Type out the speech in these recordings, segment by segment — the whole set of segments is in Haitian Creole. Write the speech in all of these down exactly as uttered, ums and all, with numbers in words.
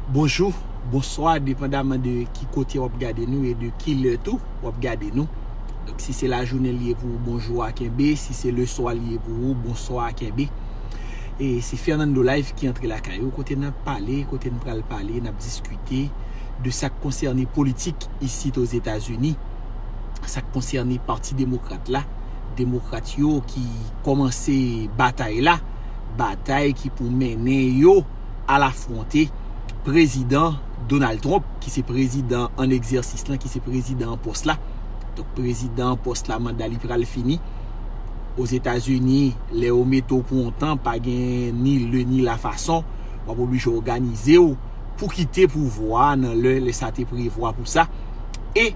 Bonjou, bonswa, depandaman de ki kote w ap gade nou e de ki lè tou w ap gade nou. Donk, si se lajounen li ye pou ou, bonjou a kenbe. Si se leswa li ye pou ou, bonswa a kenbe. E se Fernando Live ki antre lakay ou, kote n ap pale, kote n pral pale, n ap diskite de sa k konsène politik isit Ozetazini, sa k konsène Pati Demokrat la, Demokrat yo ki kòmanse batay la, batay ki pou mennen yo al afwonte prezidan Donald Trump, ki se prezidan an egzèsis lan, ki se prezidan an pòs la. Donk, prezidan an pòs la, manda li pral fini. Ozetazini, lè yo mete w pou yon tan, pa gen ni le ni la fason, w ap oblije òganize w pou kite pouvwa a nan lè, lè sa te prevwa pou sa. E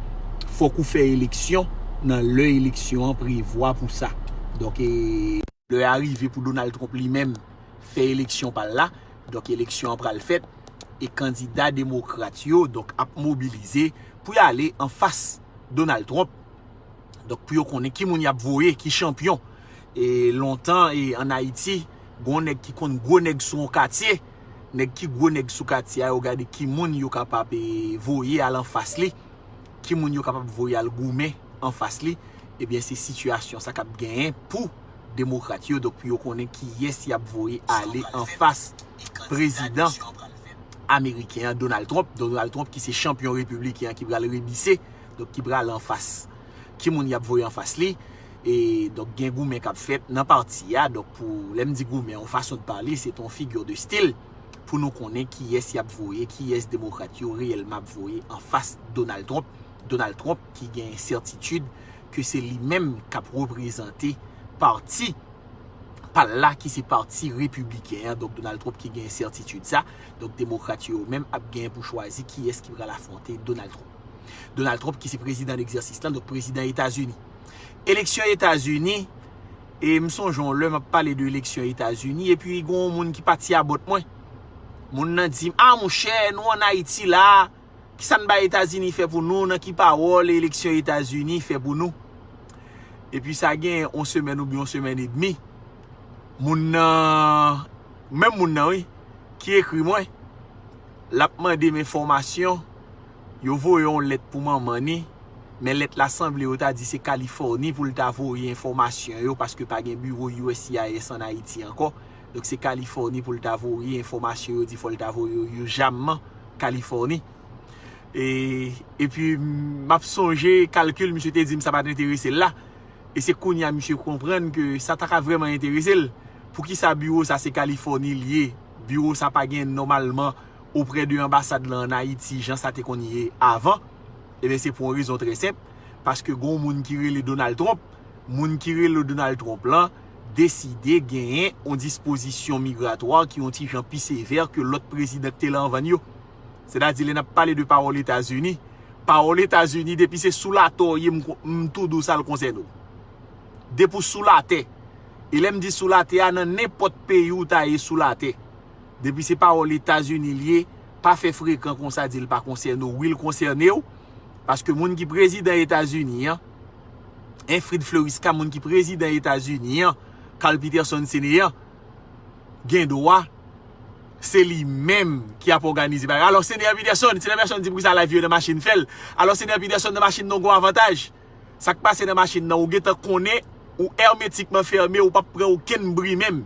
fòk ou fè eleksyon nan lè eleksyon an prevwa pou sa. Donk, e, lè a rive pou Donald Trump li menm fè eleksyon pa l la. Donk, eleksyon an pral fèt e kandida demokrat yo, donk, ap mobilize pou y ale anfas Donald Trump. Donk, pou yo konnen ki moun y ap voye, ki chanpyon. E lontan, e ann Ayiti, gen yon nèg ki konn gwo nèg sou yon katye. Nèg ki gwo nèg sou katye a, yo gade ki moun yo kapab, e, voye al anfas li, ki moun yo kapab voye al goumen anfas li. Ebyen, se sitiyasyon sa k ap genyen pou demokrat yo. Donk, pou yo konnen kiyès y ap voye ale anfas prezidan ameriken an, Donald Trump. Donald Trump ki se chanpyon repibliken an ki pral rebise, donk ki pral anfas. Ki moun y ap voye anfas li? E, donk, gen goumen k ap fèt nan pati a. Donk, pou, lè m di goumen, yon fason de pale, se yon figure de style pou nou konnen kiyès y ap voye, kiyès demokrat yo reyèlman ap voye anfas Donald Trump. Donald Trump ki gen sètitid ke se li menm k ap reprezante pati pa l la, ki se pati repibliken an. Donk, Donald Trump ki gen sètitid sa. Donk, demokrat yo menm ap gen pou chwazi kiyès ki pral afwonte Donald Trump. Donald Trump ki se prezidan an egzèsis lan, donk prezidan Etazini. Eleksyon Etazini, e m sonje yon lè m ap pale de eleksyon Etazini, epi gen yon moun ki pati abòt mwen. Moun nan di m, "A, monchè, nou ann Ayiti la, kisa n bay Etazini fè pou nou, nan ki pawòl eleksyon Etazini fè pou nou?" Epi sa gen yon semèn oubyen yon semèn edmi, moun nan, menm moun nan, wi, ki ekri mwen, l ap mande m enfòmasyon, yo voye yon lèt pou manman ni, men lèt la sanble yo ta di se Kalifòni pou l ta voye enfòmasyon yo, paske pa gen biwo U S C I S ann Ayiti ankò. Donk, se Kalifòni pou l ta voye enfòmasyon yo, di fò l ta voye yo, yo jamman Kalifòni. E, epi, m ap sonje kalkil misye te di m sa pa t enterese l la. E se kounye a misye konprann ke sa ta ka vrèman enterese l. Poukisa biwo sa se Kalifòni l ye? Biwo sa pa gen nòmalman oprè de anbasad lan ann Ayiti, jan sa te konn ye avan? Ebyen, se pou yon rezon trè senp. Paske gen yon moun ki rele Donald Trump. Moun ki rele Donald Trump lan deside genyen yon dispozisyon migratwa ki yon ti jan pi sevè ke lòt prezidan ki te la anvan yo. Sètadi, lè n ap pale de pawòl Etazini, pawòl Etazini, depi se sou latè w ye, m ko-, m tou di w sa l konsène w. Depi w sou latè, e lè m di sou latè a, nan nenpòt peyi w ta ye sou latè, depi se pawòl Etazini l ye, pa fè frekan konsa di l pa konsène w. Wi, l konsène w, paske moun ki prezidan Etazini an, Infrid Fleurisca, moun ki prezidan Etazini an, Carl Peterson Senior, gen dwa se li menm ki ap òganize bagay. Alò, Senior Peterson, Senior Peterson di poukisa live yo nan machin fè l. Alò, Senior Peterson, nan machin nan w gen yon avantaj. Sa k pase nan machin nan, ou gentan konnen, ou èmetikman fèmen, ou p ap pran okenn bri menm.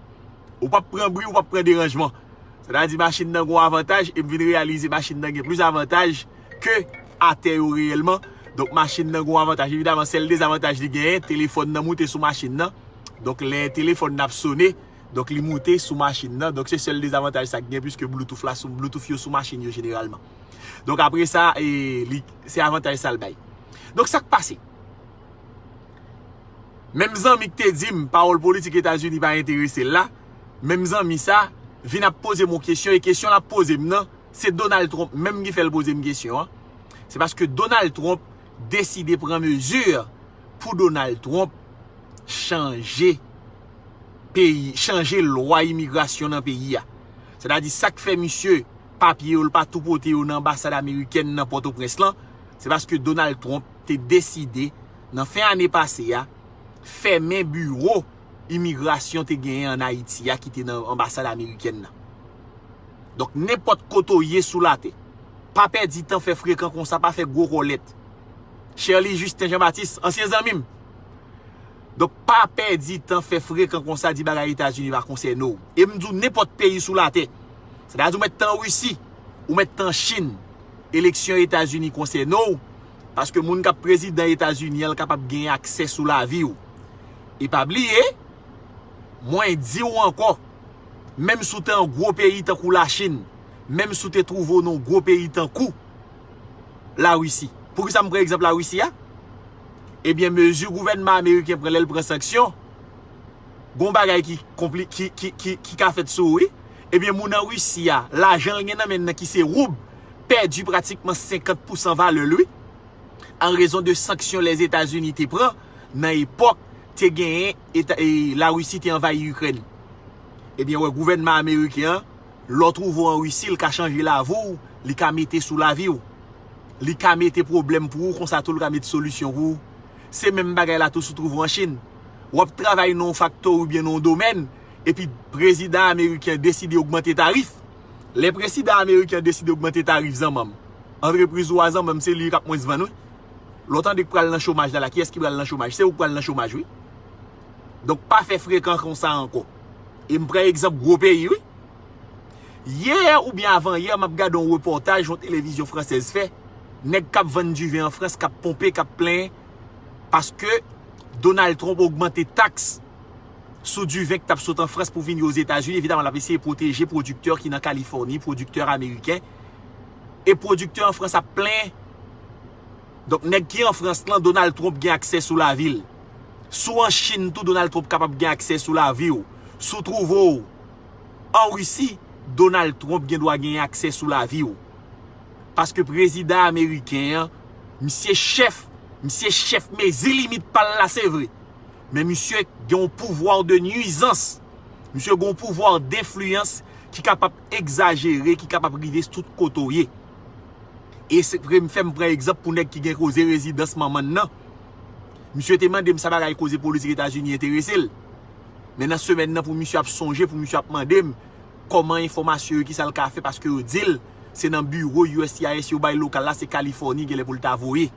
Ou p ap pran bri, ou p ap pran deranjman. Sètadi machin nan gen yon avantaj, e m vin reyalize machin nan gen plis avantaj ke atè yo reyèlman. Donk, machin nan gen yon avantaj. Evidaman, sèl dezavantaj li genyen, telefòn nan moute sou machin nan. Donk, lè telefòn nan ap sone, donk, li moute sou machin nan. Donk, se sèl dezavantaj sa k gen, piske Bluetooth la sou, Bluetooth yo sou machin yo jeneralman. Donk, apre sa, e, li, se avantaj sa l bay. Donk, sa k pase? Menm zanmi ki te di m pawòl politik Etazini pa enterese l la, menm zanmi sa vin ap poze m yon kesyon, e kesyon l ap poze m nan, se Donald Trump menm ki fè l poze m kesyon an. Se paske Donald Trump deside pran mezi pou Donald Trump chanje peyi, chanje lwa imigrasyon nan peyi a. Sètadi sa k fè misye papye yo, l pa tou pote yo nan anbasad amerikèn nan Pòtoprens lan, se paske Donald Trump te deside, nan fen ane pase a, fèmen biwo imigrasyon te genyen ann Ayiti a ki te nan anbasad amerikèn nan. Donk, nenpòt kote w ye sou latè, pa pèdi tan fè frekan konsa, pa fè gwo kòlèt. Sherly Justin Jean Baptiste, ansyen zanmi m. Donk, pa pèdi tan fè frekan konsa di bagay Etazini pa konsène w. E m di w nenpòt peyi sou latè. Sètadi ou mèt tan Risi, ou mèt tan Chin, eleksyon Etazini konsène w, paske moun k ap prezidan Etazini an, l kapab gen aksè sou lavi w. E pa bliye, mwen di w ankò, menm si w te yon gwo peyi tankou Lachin, menm si w te twouve w nan yon gwo peyi tankou Larisi. Poukisa m pran egzanp Larisi a? Ebyen, mezi gouvènman ameriken pran lè l pran sanksyon, gon bagay ki konpli, ki, ki, ki, ki ka fèt sou ou, wi. Ebyen, moun an Risi a, lajan l gen nan men l nan ki se roub, pèdi pratikman senkant pousan valè l, wi. An rezon de sanksyon Lèzetazini te pran nan epòk te genyen eta, e, Larisi te anvayi Ikrèn. Ebyen, wè, gouvènman ameriken an, lè w twouve w an Risi, l ka chanje lavi w, li ka mete sou lavi w. Li ka mete pwoblèm pou ou, konsa tou l ka mete solisyon pou ou. Se menm bagay la tou si w twouve w an Chin. W ap travay nan yon faktori oubyen nan yon domèn, epi prezidan ameriken an deside ogmante tarif. Lè prezidan ameriken an deside ogmante tarif, zanmanm, antrepriz ou a, zanmanm, se li k ap mwens vann, wi. Lè w tande k pral nan chomaj la, la, kiyès ki pral nan chomaj? Se ou k pral nan chomaj, wi. Donk, pa fè frekan konsa ankò. E m pran egzanp gwo peyi, wi. Yè oubyen avanyè, m ap gade yon repòtaj yon televizyon fransèz fè. Nèg k ap vann diven an Frans, k ap ponpe, k ap plenyen, paske Donald Trump ogmante taks sou diven k t ap sot an Frans pou vini Ozetazini. Evidaman, l ap eseye pwoteje pwodiktè ki nan Kalifòni, pwodiktè ameriken. E pwodiktè an Frans ap plenyen. Donk, nèg ki an Frans lan, Donald Trump gen aksè sou lavi l. Si w an Chin tou, Donald Trump kapab gen aksè sou lavi w. Si w twouve w an Risi, Donald Trump gen dwa genyen aksè sou lavi w. Paske prezidan ameriken an, misye chèf, misye chèf mezi limit pa l la, se vre. Men misye gen yon pouvwa de nuizans. Misye gen yon pouvwa denfliyans ki kapab egzajere, ki kapab rive tout kote w ye. E se vre, m fè m pran egzanp pou nèg ki gen koze rezidans manman n nan. Misye te mande m sa bagay koze politik Etazini enterese l. Men nan semèn nan, pou misye ap sonje, pou misye ap mande m kòman enfòmasyon yo, kisa l ka fè, paske yo di l se nan biwo U S C I S yo bay lokal la, se Kalifòni genlè pou l ta voye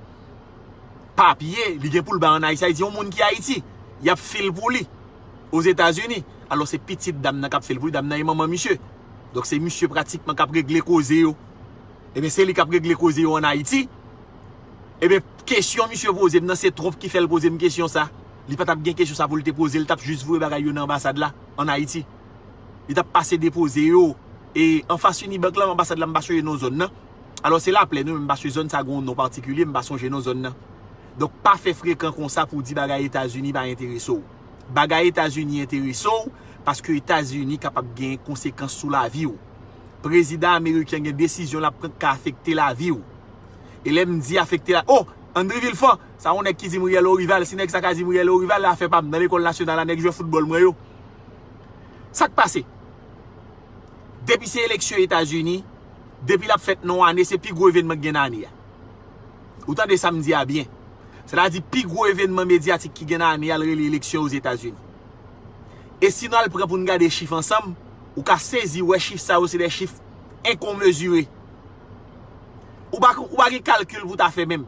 papye, li gen pou l bay ann Ayiti. Sa vle di yon moun ki Ayiti, y ap fil pou li Ozetazini. Alò, se pitit dam nan k ap fil pou li, dam nan e manman misye. Donk, se misye pratikman k ap regle koze yo. Ebyen, se li k ap regle koze yo ann Ayiti. Ebyen, kesyon misye poze m nan, se Trump ki fè l poze m kesyon sa. Li pa t ap gen kesyon sa pou l te poze, li t ap jis voye bagay yo nan anbasad la, ann Ayiti. Li t ap pase depoze yo, e anfas Unibank la, anbasad la, m pa sonje non zòn nan. Alò, se Laplè nou menm, paske zòn sa gen yon non patikilye, m pa sonje non zòn nan. Donk, pa fè frekan konsa pou w di bagay Etazini pa enterese w. Bagay Etazini enterese w, paske Etazini kapab gen konsekans sou lavi w. Prezidan ameriken gen desizyon l ap pran k ka afekte lavi w. E lè m di afekte la, oh, Andry Vilfan, sa yon nèg ki di m Riel Orival, si nèg sa ka di m Riel Orival, afè pa m, nan lekòl nasyonal la, nèg jwè foutbòl mwen yo. Sa k pase? Depi se eleksyon Etazini, depi l ap fèt nan yon ane, se pi gwo evènman ki gen nan ane a. Ou tande sa m di a byen. Sètadi, pi gwo evènman medyatik ki gen nan ane a, l rele eleksyon Ozetazini. E si nou al pran pou n gade chif ansanm, ou ka sezi wè chif sa yo se de chif enkonmezire. Ou pa, ou pa gen kalkil pou w ta fè menm.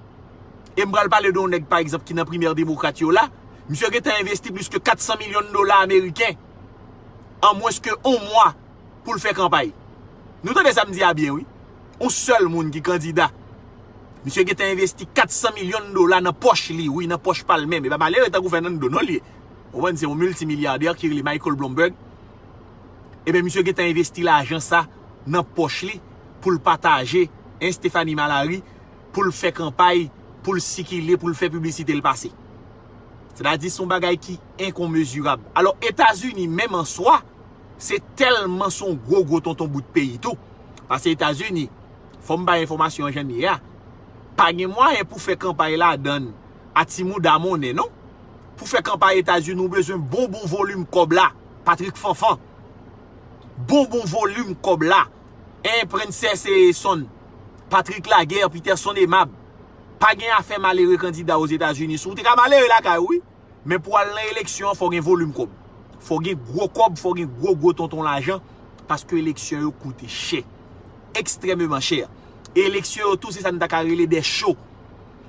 E m pral pale de yon nèg, pa egzanp, ki nan primè demokrat yo la. Misye gentan envesti plis ke kat san milyon dola ameriken an mwens ke yon mwa pou l fè kanpay. Nou tande sa m di a byen, wi. Yon sèl moun ki kandida. Misye gentan envesti kat san milyon dola nan pòch li, wi, nan pòch pa l menm. E pa malere tankou Fernando, non, li ye. Ou konprann, se yon miltimilyadè ki rele Michael Bloomberg. Ebyen, misye gentan envesti lajan sa nan pòch li pou l pataje, en, Stephanie Malary, pou l fè kanpay, pou l sikile, pou l fè piblisite l pase. Sètadi, se yon bagay ki enkonmezirab. Alò, Etazini, menm an swa, se tèlman se yon gwo, gwo tonton bout peyi tou. Paske Etazini, fò m bay enfòmasyon an jan l ye a, pa gen mwayen pou fè kanpay ladan l a ti mouda monnen, non. Pou fè kanpay Etazini, ou bezwen bon, bon volim kòb la, Patrick Fanfan. Bon, bon volim kòb la. En, Princess e Son, Patrick Laguerre, Peterson Aimable. Pa gen afè malere kandida Ozetazini. Si w te ka malere lakay ou, wi. Men pou al nan eleksyon an, fò gen volim kòb. Fò gen gwo kòb, fò gen gwo, gwo tonton lajan Paske eleksyon yo koute chè. Ekstrèmeman chè. E eleksyon yo tou, se sa n ta ka rele de show.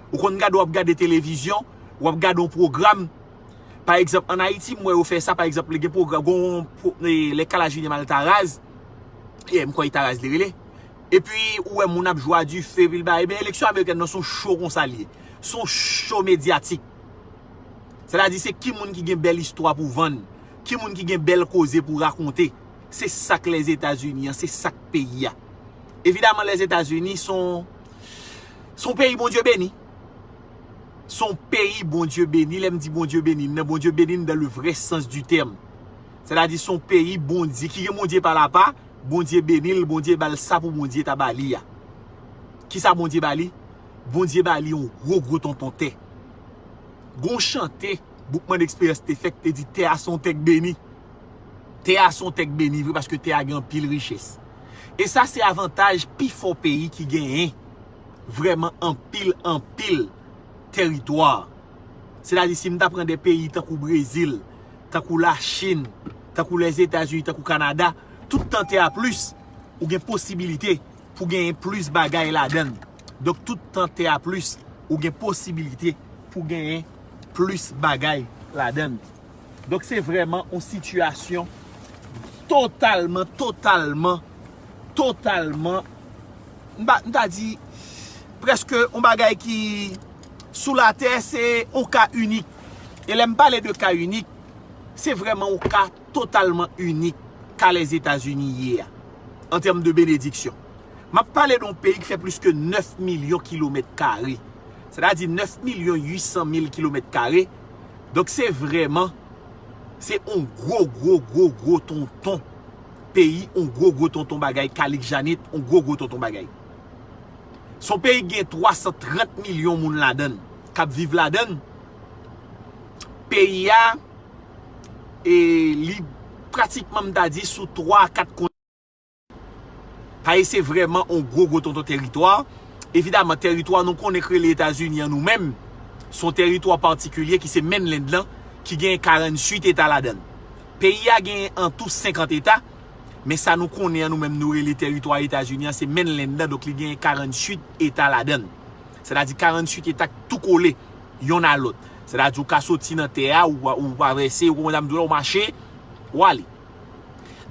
Ou konn gade, w ap gade televizyon, w ap gade yon pwogram. Pa egzanp, ann Ayiti, m wè yo fè sa, pa egzanp, gen pwogram, gen yon pwo- e, lè Kalaj vini Altaraz, e, m kwè Altaraz li rele. Epi, ou wè moun ap jwe a dife, epi l ba, ebyen, eleksyon amerikèn nan se yon show konsa li ye. Se yon show medyatik. Sètadi, se ki moun ki gen bèl istwa pou vann, ki moun ki gen bèl koze pou rakonte. Se sa k Lèzetazini an, se sa k peyi a. Evidaman, Lèzetazini se yon, se yon peyi Bondye beni. Se yon peyi Bondye beni. Lè m di Bondye beni, nan Bondye beni, nan le vrai sens du terme. Sètadi, se yon peyi Bondye, ki gen Bondye pa l apa, Bondye beni l, Bondye ba l sa pou Bondye ta ba li a. Kisa Bondye ba li? Bondye ba li yon gwo, gwo tonton tè. Gon chante Boukman Eksperyans te fè k te di, tè a se yon tè k beni. Tè a se yon tè k beni vre paske tè a gen anpil richès. E sa se avantaj pifò peyi ki genyen vrèman anpil, anpil teritwa. Sètadi, si m ta pran de peyi tankou Brezil, tankou Lachin, tankou Lèzetazini, tankou Kanada, tout tan tè a plis, ou gen posibilite pou genyen plis bagay ladan l. Donk, tout tan tè a plis, ou gen posibilite pou genyen plis bagay ladan l. Donk, se vrèman yon sitiyasyon totalman, totalman, totalman, m pa- m ta di, prèske yon bagay ki sou latè, se yon ka inik. E lè m pale de ka inik, se vrèman yon ka totalman inik ka Lèzetazini ye a, an tèm de benediksyon. M ap pale de yon peyi ki fè plis ke nèf milyon kilomèt kare. Sètadi nèf milyon uit san mil kilomèt kare. Donk, se vrèman, se yon gwo, gwo, gwo, gwo tonton peyi, yon gwo, gwo tonton bagay, kalik janit, yon gwo, gwo tonton bagay. Se yon peyi ki gen twa san trant milyon moun ladan l, k ap viv ladan l. Peyi a, e li pratikman, m ta di, sou twa a kat kontinan. Paske se vrèman yon gwo, gwo tonton teritwa. Evidaman, teritwa nou konnen k rele Etazini an nou menm, se yon teritwa patikilye ki se mainland lan, ki gen karannwit eta ladan l. Peyi a gen an tou senkant eta, men sa nou konnen an nou menm nou rele teritwa Etazini an, se mainland lan, donk li gen karannwit eta ladan l. Sètadi karannwit eta k tou kole yonn a lòt. Sètadi ou ka soti nan tè a, ou, ou travèse, ou konprann sa m di w la, ou mache, ou ale.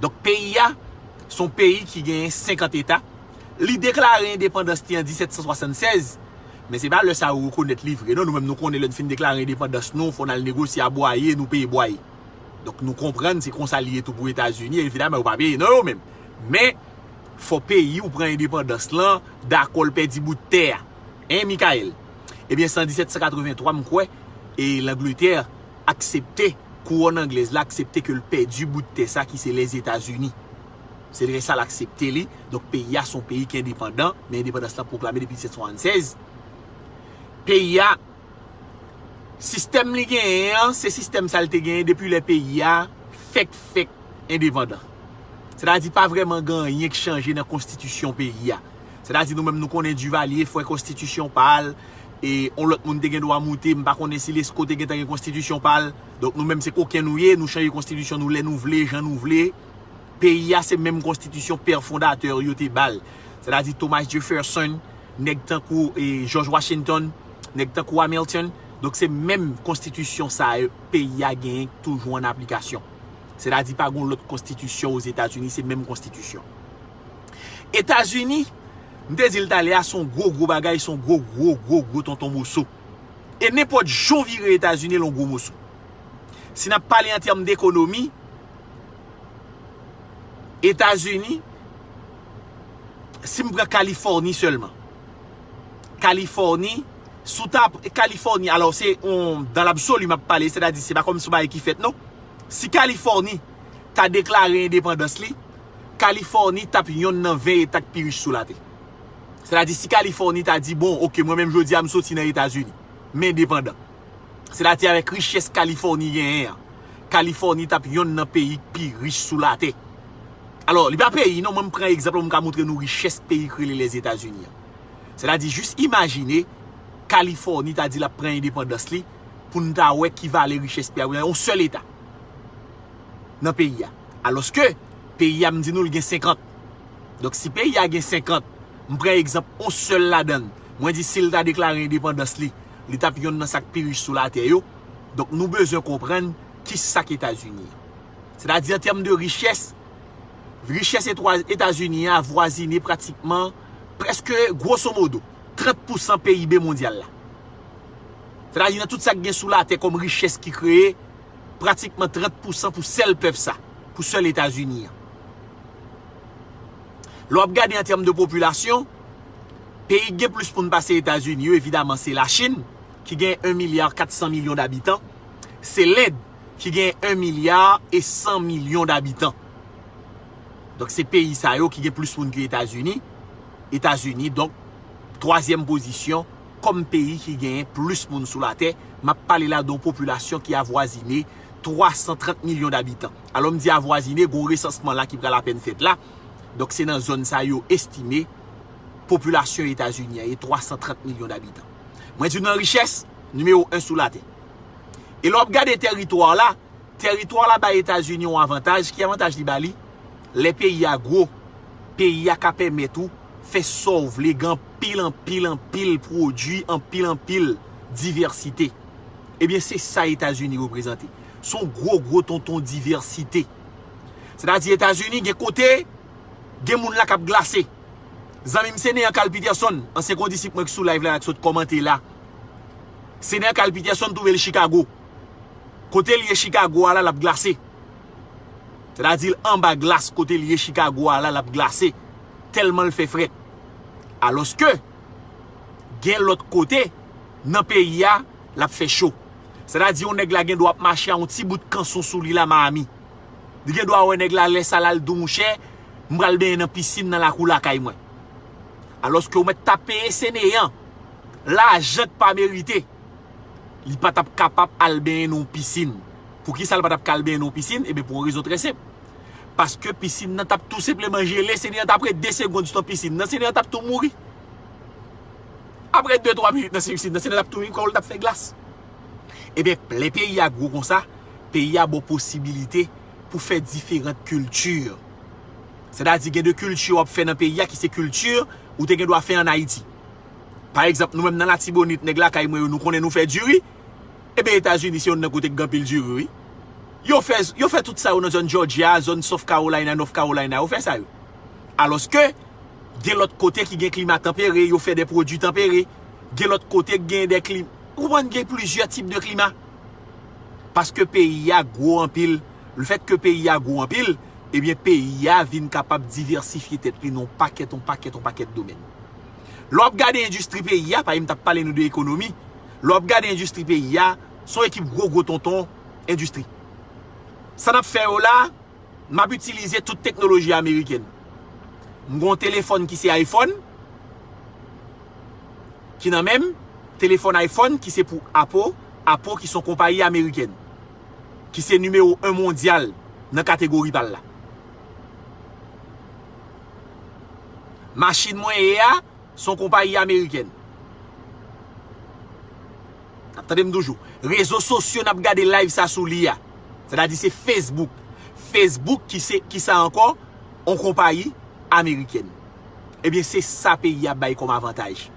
Donk, peyi a, se yon peyi ki genyen senkant eta. Li deklare endepandans li an disèt san swasannsèz, men se pa lè sa yo rekonèt li vre, non. Nou menm, nou konnen lè n fin deklare endepandans nou, fò n al negosye a bwaye, nou peye bwaye. Donk, nou konprann se konsa li ye tou pou Etazini, evidaman, yo pa peye, non, yo menm. Men, fò peyi w pran endepandans lan, dakò l pèdi bout tè a. Hein, Michael? Ebyen, se an disèt san katrevenntwa, m kwè, e Langletè aksepte, kouwòn anglèz la aksepte ke l pèdi bout tè sa ki se Lèzetazini. Se lè sa l aksepte li. Donk, peyi a se yon peyi ki endepandan, men endepandans lan pwoklame depi disèt san swasannsèz. Peyi a, sistèm li genyen an, se sistèm sa l te genyen depi lè peyi a fèk, fèk endepandan. Sètadi, pa vrèman gen anyen k chanje nan konstitisyon peyi a. Sètadi, nou menm, nou konnen Duvalier fè konstitisyon pa l, e yon lòt moun te gen dwa moute, m pa konnen si Lesko te gentan gen konstitisyon pa l. Donk, nou menm, se koken nou ye, nou chanje konstitisyon nou lè nou vle, jan nou vle. Peyi a, se menm konstitisyon pè fondatè yo te ba l. Sètadi, Thomas Jefferson, nèg tankou, e, George Washington, nèg tankou Hamilton. Donk, se menm konstitisyon sa yo, peyi a genyen toujou an aplikasyon. Sètadi, pa gen lòt konstitisyon Ozetazini, se menm konstitisyon. Etazini, m te di l talè a, se yon gwo, gwo bagay, se yon gwo, gwo, gwo, gwo tonton moso. E nenpòt jan w vire Etazini, l yon gwo moso. Si n ap pale an tèm dekonomi, Etazini, si m pran Kalifòni sèlman, Kalifòni, si w ta, Kalifòni, alò, se yon, dans l'absolu m ap pale, sètadi, se pa kòmsi yon bagay ki fèt, non. Si Kalifòni ta deklare endepandans li, Kalifòni t ap yonn nan ven eta k pi rich sou latè. Sètadi, si Kalifòni ta di, bon, oke, mwen menm jodi a, m soti nan Etazini, m endepandan. Sètadi, avèk richès Kalifòni genyen an, Kalifòni t ap yonn nan peyi k pi rich sou latè. Alò, li pa peyi, non, mwen m pran egzanp pou m ka montre nou richès peyi k rele Lèzetazini an. Sètadi, jis imajine, Kalifòni ta di l ap pran endepandans li, pou n ta wè ki valè richès peyi a, yon sèl eta nan peyi a. Alòske, Peyi a, m di nou, l gen senkant. Donk, si peyi a gen senkant, m pran egzanp yon sèl ladan l, mwen di si l ta deklare endepandans li, li t ap yonn nan sa k pi rich sou latè yo. Donk, nou bezwen konprann ki sa k Etazini an. Sètadi, an tèm de richès, richès Etwa-, Etazini an avwazine pratikman, prèske, gwoso modo, trant pousan P I B mondyal la. Sètadi, nan tout sa k gen sou latè kòm richès ki kreye, pratikman trant pousan pou sèl pèp sa, pou sèl Etazini an. Lè w ap gade an tèm de popilasyon, peyi ki gen plis moun pase Etazini yo, evidaman, se Lachin, ki gen yon milya kat san milyon dabitan. Se Lend, ki gen yon milya e san milyon dabitan. Donk, se peyi sa yo ki gen plis moun ke Etazini. Etazini, donk, twazyèm pozisyon kòm peyi ki genyen plis moun sou latè. M ap pale la de yon popilasyon ki avwazine twa san trant milyon dabitan. Alò, m di avwazine, gen yon resansman la ki pral apèn fèt la. Donk, se nan zòn sa yo estime popilasyon Etazini an e twa san trant milyon dabitan. Mwen di w nan richès, nimewo en sou latè. E lè w ap gade tèritwa la, tèritwa la bay Etazini yon avantaj. Ki avantaj li ba li? Lè peyi a gwo, peyi a ka pèmèt ou fè sa w vle, gen anpil, anpil, anpil pwodui, anpil, anpil divèsite. Ebyen, se sa Etazini reprezante. Se yon gwo, gwo tonton divèsite. Sètadi, Etazini gen kote, gen moun la k ap glase. Zanmi m Seneyan Carl Peterson, ansyen kondisip mwen ki sou live la, k sot kòmante la. Seneyan Carl Peterson twouve l Chicago. Kote l ye Chicago a la, l ap glase. Sètadi, l anba glas kote l ye Chicago a la, l ap glase. Tèlman l fè frèt. Alòske, gen lòt kote, nan peyi a, l ap fè cho. Sètadi, yon nèg la gen dwa ap mache a yon ti bout kanson sou li la, Miami. Li gen dwa wè nèg la lè sa l al di w, monchè, m pral benyen nan pisin nan lakou lakay mwen. Alòske w mèt ta peye Seneyan lajan k pa merite. Li pa t ap kapab al benyen nan yon pisin. Poukisa l pa t ap ka al benyen nan yon pisin? Ebyen, pou yon rezon trè senp. Paske pisin nan t ap tou senpleman jele, Seneyan t ap ret de segonn sou tan pisin nan, Seneyan t ap tou mouri. Apre de, twa minit nan pisin nan, Seneyan t ap tou mouri, kò l t ap fè glas. Ebyen, lè peyi a gwo konsa, peyi a ba w posibilite pou fè diferan kilti. Sètadi, gen de kilti w ap fè nan peyi a ki se kilti ou te gen dwa fè ann Ayiti. Pa egzanp, nou menm nan Latibonit, nèg lakay mwen yo, nou konnen nou fè diri. Ebyen, Etazini se youn nan kote k gen anpil diri, wi. Yo fè, yo fè tout sa yo nan zòn Georgia, zòn South Carolina, North Carolina, yo fè sa yo. Alòske, gen lòt kote ki gen klima tanpere, yo fè de pwodui tanpere. Gen lòt kote ki gen de klim-, ou konprann, gen plizyè tip de klima. Paske peyi a gwo anpil. Lefètke peyi a gwo anpil, ebyen, peyi a vin kapab divèsifye tèt li nan yon pakèt, yon pakèt, yon pakèt domèn. Lè w ap gade endistri peyi a, paske m t ap pale nou de ekonomi, lè w ap gade endistri peyi a, se yon ekip gwo, gwo tonton endistri. Sa n ap fè yo la, m ap itilize tout teknoloji amerikèn. M gen yon telefòn ki se iPhone, ki nan men m, telefòn iPhone ki se pou Apple, Apple ki se yon konpayi amerikèn, ki se nimewo en mondyal nan kategori pa l la. Machin mwen ye a, se yon konpayi amerikèn. N ap tande m toujou. Rezo sosyo n ap gade live sa sou li a. Sètadi se Facebook. Facebook ki se, ki sa ankò? Yon konpayi amerikèn. Ebyen, se sa peyi a bay kòm avantaj.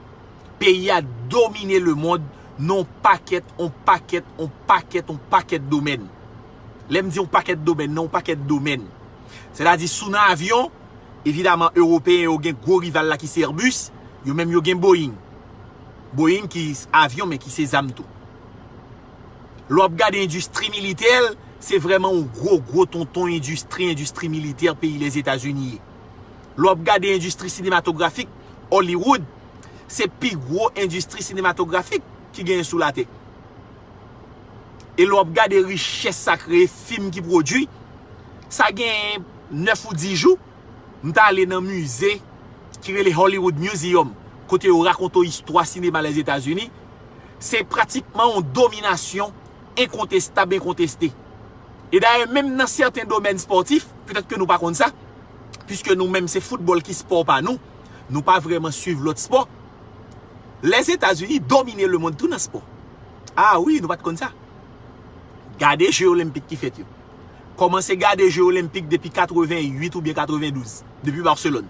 Peyi a domine lemonn nan yon pakèt, yon pakèt, yon pakèt, yon pakèt domèn. Lè m di yon pakèt domèn, nan yon pakèt domèn. Sètadi, si w nan avyon, evidaman, Ewopeyen yo gen gwo rival la ki se Airbus, yo menm yo gen Boeing. Boeing ki avyon, men ki se zam tou. Lè w ap gade endistri militè, se vrèman yon gwo, gwo tonton endistri, endistri militè peyi Lèzetazini ye. Lè w ap gade endistri sinematografik, Hollywood, se pi gwo endistri sinematografik ki genyen sou latè. E lè w ap gade richès sa kreye, fim ki pwodui, sa gen nèf ou dis jou, m t ale nan mize ki rele Hollywood Museum, kote yo rakonte w istwa sinema Lèzetazini. Se pratikman yon dominasyon enkontestab, enkonteste. E dayè, menm nan sèten domèn espòtif, petèt ke nou pa konn sa, piske nou menm se foutbòl ki espò pa nou, nou pa vrèman swiv lòt espò. Lèzetazini domine lemonn tou nan espò. A wi, nou pa t konn sa. Gade je olenpik ki fèt yo. Kòmanse gade Je Olenpik depi katrevenn uit oubyen katrevendouz, depi Barcelone.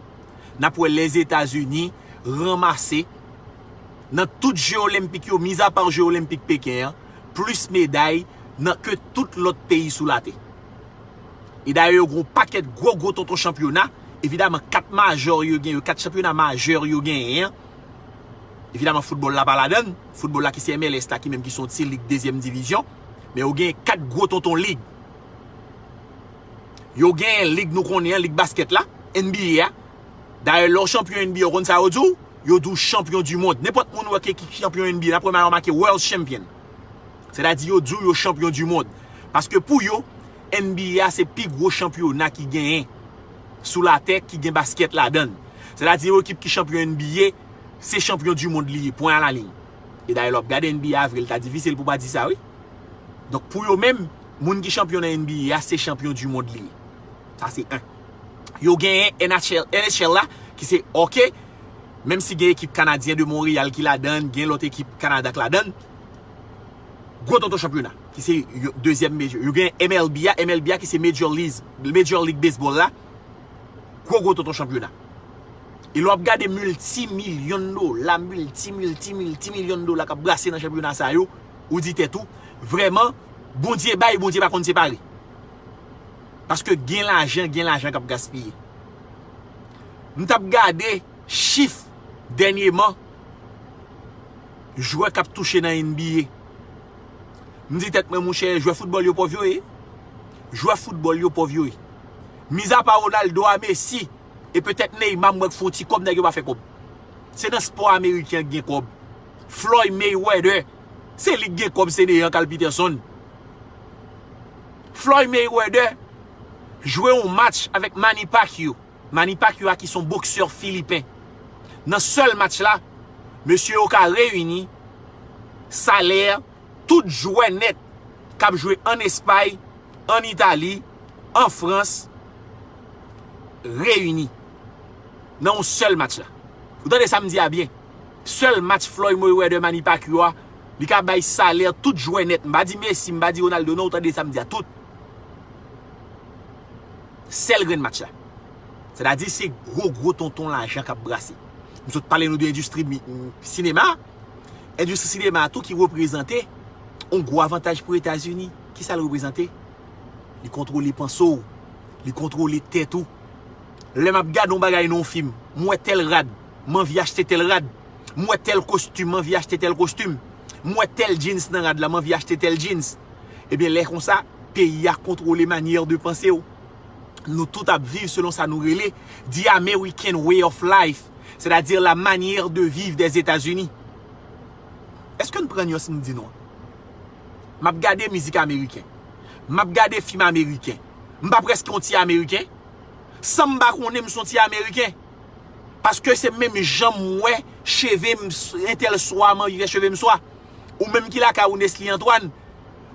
N ap wè Lèzetazini ranmase nan tout Je Olenpik yo, mizapa Je Olenpik Peken an, plis meday nan ke tout lòt peyi sou latè. E dayè, yo gen yon pakèt gwo, gwo tonton chanpyona. Evidaman, kat majè yo genyen, kat chanpyona majè yo genyen an. Evidaman, foutbòl la pa ladann. Foutbòl la ki se M L S la, ki menm ki se yon ti lig dezyèm divizyon. Men yo gen kat gwo tonton lig. Yo gen lig nou konnen an, lig baskèt la, N B A a. Dayè, lè w chanpyon N B A, ou konn sa yo di w? Yo di w chanpyon di mond. Nenpòt moun wè ki ekip chanpyon N B A, n ap wè yo make World Champion. Sètadi yo di w yo chanpyon di mond. Paske pou yo, N B A se pi gwo chanpyona ki genyen sou latè, ki gen baskèt ladann. Sètadi yon ekip ki chanpyon N B A, se chanpyon di mond li ye, pwen a la liy. E dayè, lè w ap gade N B A vre, li ta difisil pou w pa di sa, wi. Donk, pou yo menm, moun ki chanpyon nan N B A a, se chanpyon di mond li ye. Sa se en. Yo genyen N H L, N H L la, ki se hockey, menm si gen ekip Canadiens de Montréal ki ladann, gen lòt ekip Kanada k ladann, gwo tonton chanpyona, ki se yo, dezyèm mejè. Yo gen M L B a, M L B a ki se Major League, Major League Baseball la, gwo gwo tonton chanpyona. E lè w ap gade milti milyon dola, milti, milti, milti milyon dola k ap brase nan chanpyona sa yo, ou di tèt ou, vrèman, Bondye bay, Bondye pa konn separe. Paske gen lajan, gen lajan k ap gaspiye. M t ap gade chif dènyeman jwè k ap touche nan N B A. M di tèt mwen, monchè, jwè foutbòl yo pòv yo ye. Jwè foutbòl yo pòv yo ye. Mizapa Ronaldo a, Messi, e petèt Neymar, m wè k fè yon ti kòb, nèg yo pa fè kòb. Se nan spò ameriken an k gen kòb. Floyd Mayweather, se li k gen kòb, se Dejan Carl Peterson. Floyd Mayweather jwe yon match avèk Manny Pacquiao. Manny Pacquiao a ki se yon boksè filipen. Nan sèl match la, mesye yo ka reyini salè tout jwè nèt k ap jwe ann Espay, ann Itali, an Frans, reyini nan yon sèl match la. Ou tande sa m di a byen? Sèl match Floyd Mayweather Manny Pacquiao a, li ka bay salè tout jwè nèt. M pa di Messi, m pa di Ronaldo non, ou tande sa m di a, tout. Sèl grenn match la. Sètadi se gwo gwo tonton lajan k ap brase. M sot pale nou de endistri mi- m- sinema. Endistri sinema a tou ki reprezante yon gwo avantaj pou Etazini. Kisa l reprezante? Li kontwole panse w. Li kontwole tèt ou. Lè m ap gade yon bagay nan yon fim, m wè tèl rad, m anvi achte tèl rad. M wè tèl kostim, m anvi achte tèl kostim. M wè tèl jeans nan rad la, m anvi achte tèl jeans. Ebyen, lè konsa, peyi a kontwole manyè de panse w. Nou tout ap viv selon sa nou rele the American way of life, c'est-à-dire la manière de vivre des États-Unis. Èske n pran nyans m di nou an? M ap gade mizik ameriken. M ap gade fim ameriken. M pa prèske yon ti ameriken? San m pa konnen, m se yon ti ameriken. Paske se menm jan m wè cheve m s- entèl swa, m anvi fè cheve m swa. Ou menm ki lakay ou, Nesly Antoine,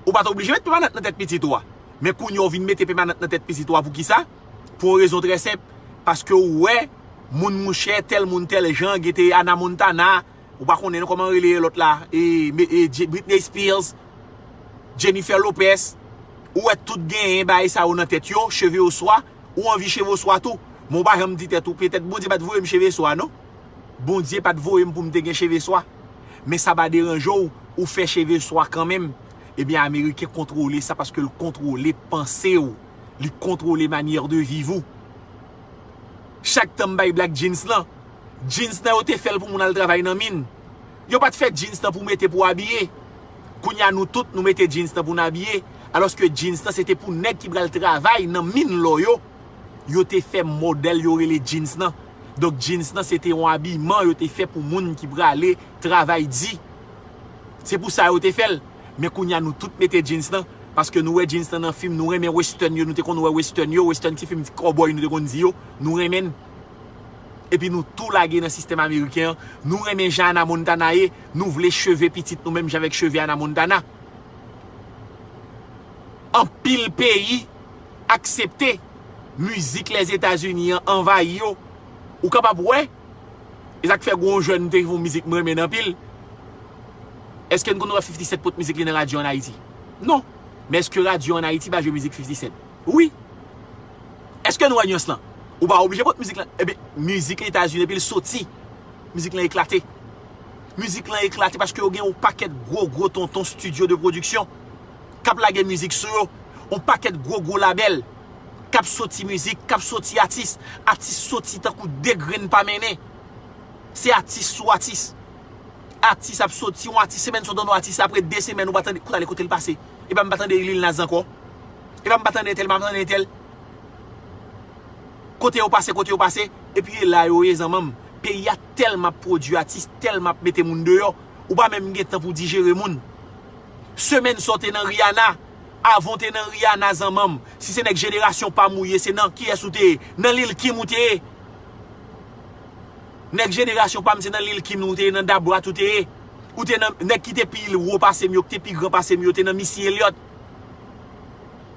ou pa t oblije met pèmanant nan tèt pitit ou a. Men kounye a ou vin mete pèmanant nan tèt pitit ou a, poukisa? Pou yon rezon trè senp. Paske ou wè moun mouchè, tèl moun tèl jan, gen te Hannah Montana, ou pa konnen non kòman rele lòt la, e, me- e, Je- Britney Spears, Jennifer Lopez, ou wè tout genyen bagay sa yo nan tèt yo, cheve yo swa, ou anvi cheve w swa tou. Men w pa janm di tèt ou, petèt Bondye pa t voye m cheve swa non. Bondye pa t voye m pou m te gen cheve swa. Men sa pa deranje w, ou fè cheve swa kanmenm. Ebyen, Ameriken kontwole sa paske l kontwole panse w. Li kontwole manyè de viv ou. Chak tan m bay blag jeans lan, jeans lan yo te fè l pou moun al travay nan min. Yo pa t fè jeans lan pou mete pou abiye. Kounye a nou tout nou mete jeans lan pou n abiye. Alòske jeans lan se te pou nèg ki pral travay nan min lò yo. Yo te fè modèl yo rele jeans lan. Donk jeans lan se te yon abiman yo te fè pou moun ki prale travay di. Se pou sa yo te fè l. Men kounye a nou tout mete jeans lan. Paske nou wè jeans lan nan fim, nou renmen western yo, nou te konn wè western yo, western ti fim ti cowboy nou te konn di yo, nou renmen l. Epi nou tou lage nan sistèm ameriken an. Nou renmen jan Hannah Montana ye, nou vle cheve pitit nou menm jan avèk cheve Hannah Montana. Anpil peyi aksepte mizik Lèzetazini an anvayi yo. Ou kapab wè, e sa k fè gen yon jèn m te yon mizik m renmen anpil. Èske n konn wè fifty Cent pot mizik li nan radyo ann Ayiti? Non. Men èske radyo ann Ayiti pa jwe mizik fifty Cent? Wi. Èske nou wè nyans lan? Ou pa oblije pot mizik lan. Ebyen, mizik Etazini, epi l soti. Mizik lan eklate. Mizik lan eklate paske yo gen yon pakèt gwo, gwo tonton studio de production k ap lage mizik sou yo. Yon pakèt gwo, gwo labèl k ap soti mizik, k ap soti atis. Atis soti tankou de grenn pa mennen. Se atis sou atis. Atis ap soti, yon atis, semèn sa w tande yon atis, apre de semèn, ou pa tande, kote ale, kote l pase. Epa m pa tande Lil Nas ankò. Epa m pa tande entèl, m pa tande entèl. Kote yo pase, kote yo pase. Epi e la yo ye, zanmanm. Peyi a tèlman ap pwodui atis, tèlman ap mete moun deyò. Ou pa menm gen tan pou dijere moun. Semèn sa w te nan Rihanna, avan w te nan Rihanna, zanmanm. Si se nèg jenerasyon pa m ou ye, se nan kiyès ou te ye? Nan Lil Kim ou te ye? Nèg jenerasyon pa m, se nan Lil Kim ou te ye, nan Da Brat ou te ye. Ou te nan nèg ki te pi wo pase m yo, ki te pi gran pase m yo, te nan Missy Elliott.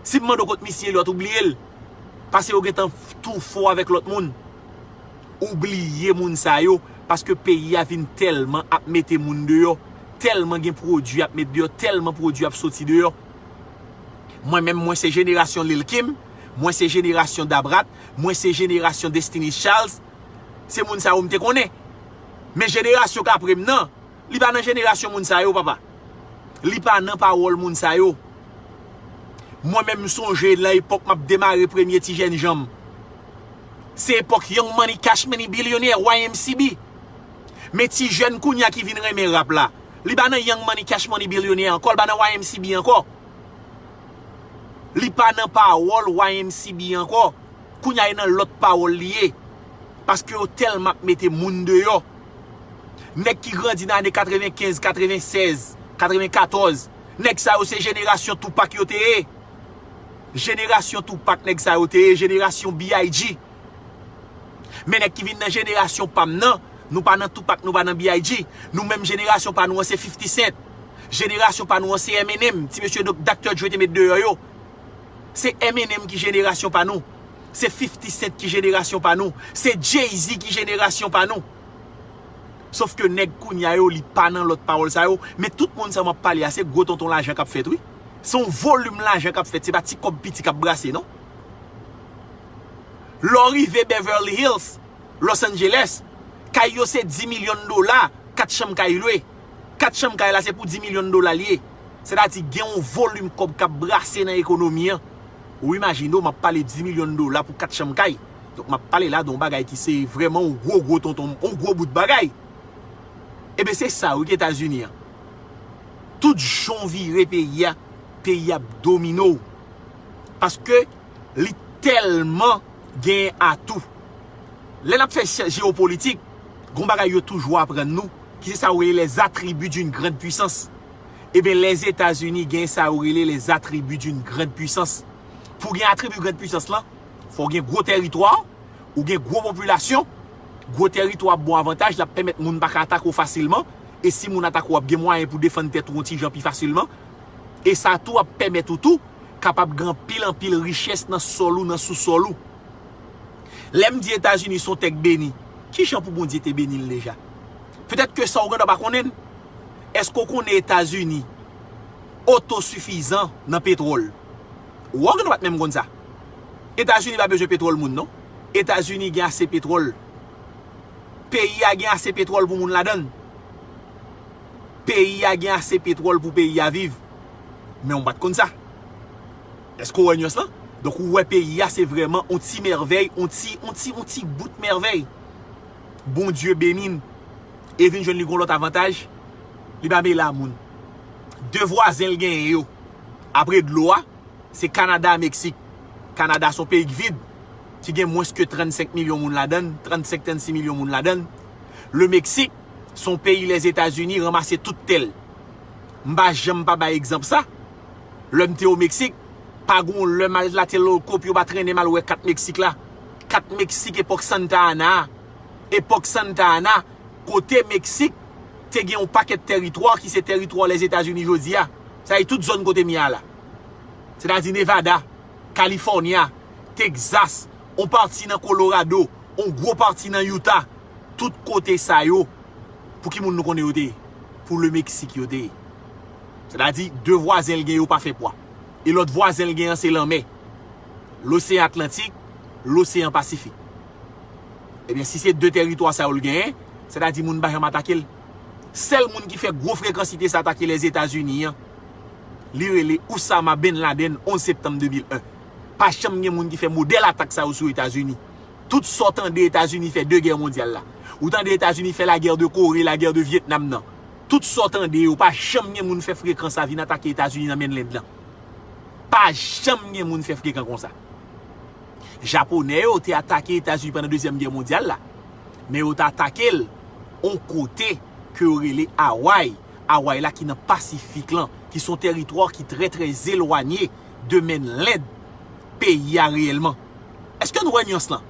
Si m mande w kot Missy Elliott, ou bliye l. Paske yo gentan too fò avèk lòt moun. Ou bliye moun sa yo, paske peyi a vin tèlman ap mete moun deyò, tèlman gen pwodui ap met deyò, tèlman pwodui ap soti deyò. Mwen menm, mwen se jenerasyon Lil Kim, mwen se jenerasyon Da Brat, mwen se jenerasyon Destiny's Child. Se moun sa yo m te konnen. Men jenerasyon k apre m nan, li pa nan jenerasyon moun sa yo, papa. Li pa nan pawòl moun sa yo. Mwen menm, m sonje nan epòk m ap demare premye ti jèn jan m. Se epòk Young Money, Cash Money, Billionaire, Y M C B. Men ti jèn kounye a ki vin renmen rap la, li pa nan Young Money, Cash Money, Billionaire ankò, li pa nan Y M C B ankò. Li pa nan pawòl Y M C B ankò. Kounye a e nan lòt pawòl li ye. Paske yo tèlman ap mete moun deyò. Nèg ki grandi nan ane katrevenkenz, katrevensèz, katrevenkatòz, nèg sa yo se jenerasyon Tupac yo te ye. Jenerasyon Tupac nèg sa yo te ye, jenerasyon B I G. Men nèg ki vin nan jenerasyon pa m nan, nou pa nan Tupac, nou pa nan B I G. Nou menm jenerasyon pa nou an se fifty Cent. Jenerasyon pa nou an se Eminem, ti mesye Dr Dre te met deyò yo. Se Eminem ki jenerasyon pa nou. Se fifty Cent ki jenerasyon pa nou. Se Jay-Z ki jenerasyon pa nou. Sof ke nèg kounye a yo, li pa nan lòt pawòl sa yo. Men tout moun sa m ap pale a, se gwo tonton lajan k ap fèt, wi. Se yon volim lajan k ap fèt. Se pa ti kòb piti k ap brase, non. Lè w rive Beverly Hills, Los Angeles, kay yo se dis milyon dola, kat chanm kay lwe. Kat chanm kay la se pou dis milyon dola l ye. Sètadi gen yon volim kòb k ap brase nan ekonomi an. Ou imajine w, m ap pale dis milyon dola pou kat chanm kay. Donk, m ap pale la de yon bagay ki se vrèman yon gwo, gwo tonton, yon gwo bout bagay. Ebyen, se sa, wi, k Etazini an. Tout jan w vire peyi a, peyi a ap domine w. Paske li tèlman gen atou. Lè n ap fè jewopolitik, gon bagay yo toujou aprann nou, ki se sa yo rele les attributs d'une grande puissance. Ebyen, Lèzetazini gen sa yo rele les attributs d'une grande puissance. Pou gen atribi grand puissance lan, fò w gen gwo tèritwa, ou gen gwo popilasyon. Gwo tèritwa ap ba w avantaj, l ap pèmèt moun pa ka atake w fasilman. E si moun atake w, w ap gen mwayen pou defann tèt ou yon ti jan pi fasilman. E sa tou ap pèmèt ou tou kapab gen anpil, anpil richès nan sòl ou, nan sousòl ou. Lè m di Etazini se yon tè k beni, ki jan pou Bondye te beni l deja? Petèt ke sa w gen dwa pa konnen l. Èske w konnen Etazini otosifizan nan petwòl? Ou wè, w gen dwa pa t menm konn sa. Etazini pa bezwen petwòl moun, non. Etazini gen ase petwòl. Peyi a gen ase petwòl pou moun ladan l. Peyi a gen ase petwòl pou peyi a viv. Men w pa t konn sa. Èske w wè nyans lan? Donk, ou wè peyi a se vrèman yon ti mèvèy, yon ti, yon ti, yon ti bout mèvèy. Bondye beni n. E vin jwenn li gon lòt avantaj. Li pa mele a moun. De vwazen l genyen yo. Apre dlo a, se Kanada a Meksik. Kanada se yon peyi k vid, ki gen mwens ke trannsenk milyon moun ladan l, trannsenk, trannsis milyon moun ladan l. Le Meksik, se yon peyi Lèzetazini ranmase tout tè l. M pa janm pa bay egzanp sa. Lè m te o Meksik, pa gen yon lè m al Tlatelolco pou yo pa trennen m al wè kat Meksik la. Kat Meksik epòk Santa Ana a. Epòk Santa Ana, kote Meksik te gen yon pakèt tèritwa ki se tèritwa Lèzetazini jodi a. Sa e tout zòn kote m ye a la. Sètadi Nevada, Kalifònya, Tegzas, yon pati nan Kolorado, yon gwo pati nan Utah. Tout kote sa yo, pou ki moun nou konnen yo te ye? Pou le Meksik yo te ye. Sètadi, de vwazen l gen yo pa fè pwa. E lòt vwazen l gen an se lanmè. Loseyan Atlantik, Loseyan Pasifik. Ebyen, si se de tèritwa sa yo l genyen, sètadi moun pa janm atake l. Sèl moun ki fè gwo frekansite sa atake Lèzetazini an, li rele Osama Bin Laden, onz septanm de mil en. Pa janm gen moun ki fè modèl atak sa yo sou Etazini. Tout sa w tande Etazini fè de gè mondyal la. Ou tande Etazini fè lagè de Kore, lagè de Vyetnam nan. Tout sa w tande yo, pa janm gen moun fè frekan sa vin atake Etazini nan men Lend lan. Pa janm gen moun fè frekan konsa. Japonè yo te atake Etazini pandan Dezyèm Gè Mondyal la. Men yo te atake l yon kote ke yo rele Hawaii. Hawaii la ki nan Pasifik lan, ki se yon tèritwa ki trè, trè zelwanye de men Lend peyi a reyèlman. Èske nou wè nyans lan?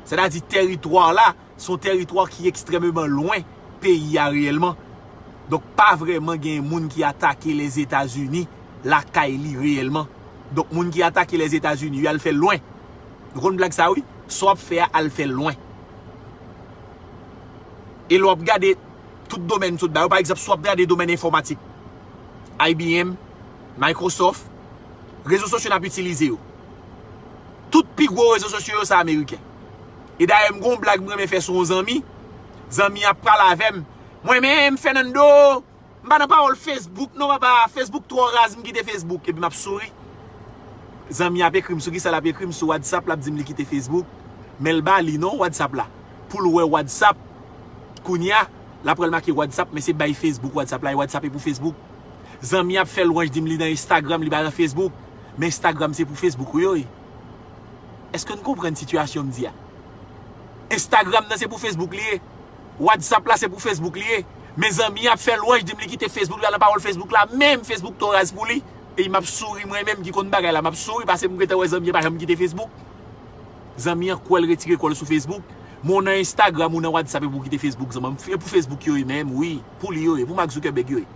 Sètadi tèritwa la, se yon tèritwa ki ekstrèmeman lwen peyi a reyèlman. Donk, pa vrèman gen moun ki atake Lèzetazini lakay li reyèlman. Donk, moun ki atake Lèzetazini, yo al fè l lwen. Nou konn blag sa, wi. Sa w ap fè a, al fè l lwen. E lè w ap gade tout domèn m sot ba yo, pa egzanp, si w ap gade domèn enfòmatik, I B M, Microsoft, rezo sosyo n ap itilize yo. Tout pi gwo rezo sosyo yo, se ameriken. E dayè, m gen yon blag m renmen fè sou yon zanmi. Zanmi an ap pale avè m. Mwen menm, Fernando, m pa nan pawòl Facebook, non, papa. Facebook twò raz, m kite Facebook. Epi m ap souri. Zanmi an ap ekri m, sou kisa l ap ekri m, sou WhatsApp, l ap di m li kite Facebook. Men l ba li non WhatsApp la. Pou l wè WhatsApp, kounye a, l ap wè l make WhatsApp, men se bay Facebook WhatsApp la, e WhatsApp e pou Facebook. Zanmi an ap fè lwanj, di m li nan Instagram, li pa nan Facebook. Men Instagram se pou Facebook, wi, wi. Èske n konprann sitiyasyon m di a? Instagram nan se pou Facebook li ye. WhatsApp la se pou Facebook li ye. Men zanmi an ap fè lwanj, di m li kite Facebook, li al nan pawòl Facebook la, menm Facebook twò raz pou li. E m ap souri mwen menm ki konn bagay la, m ap souri paske m gentan wè zanmi an pa janm kite Facebook. Zanmi an kwè l retire kò l sou Facebook. Men w nan Instagram, ou nan WhatsApp, e pou w kite Facebook, zanmi an. E pou Facebook yo ye menm, wi. Pou li yo ye, pou Mark Zuckerberg yo ye.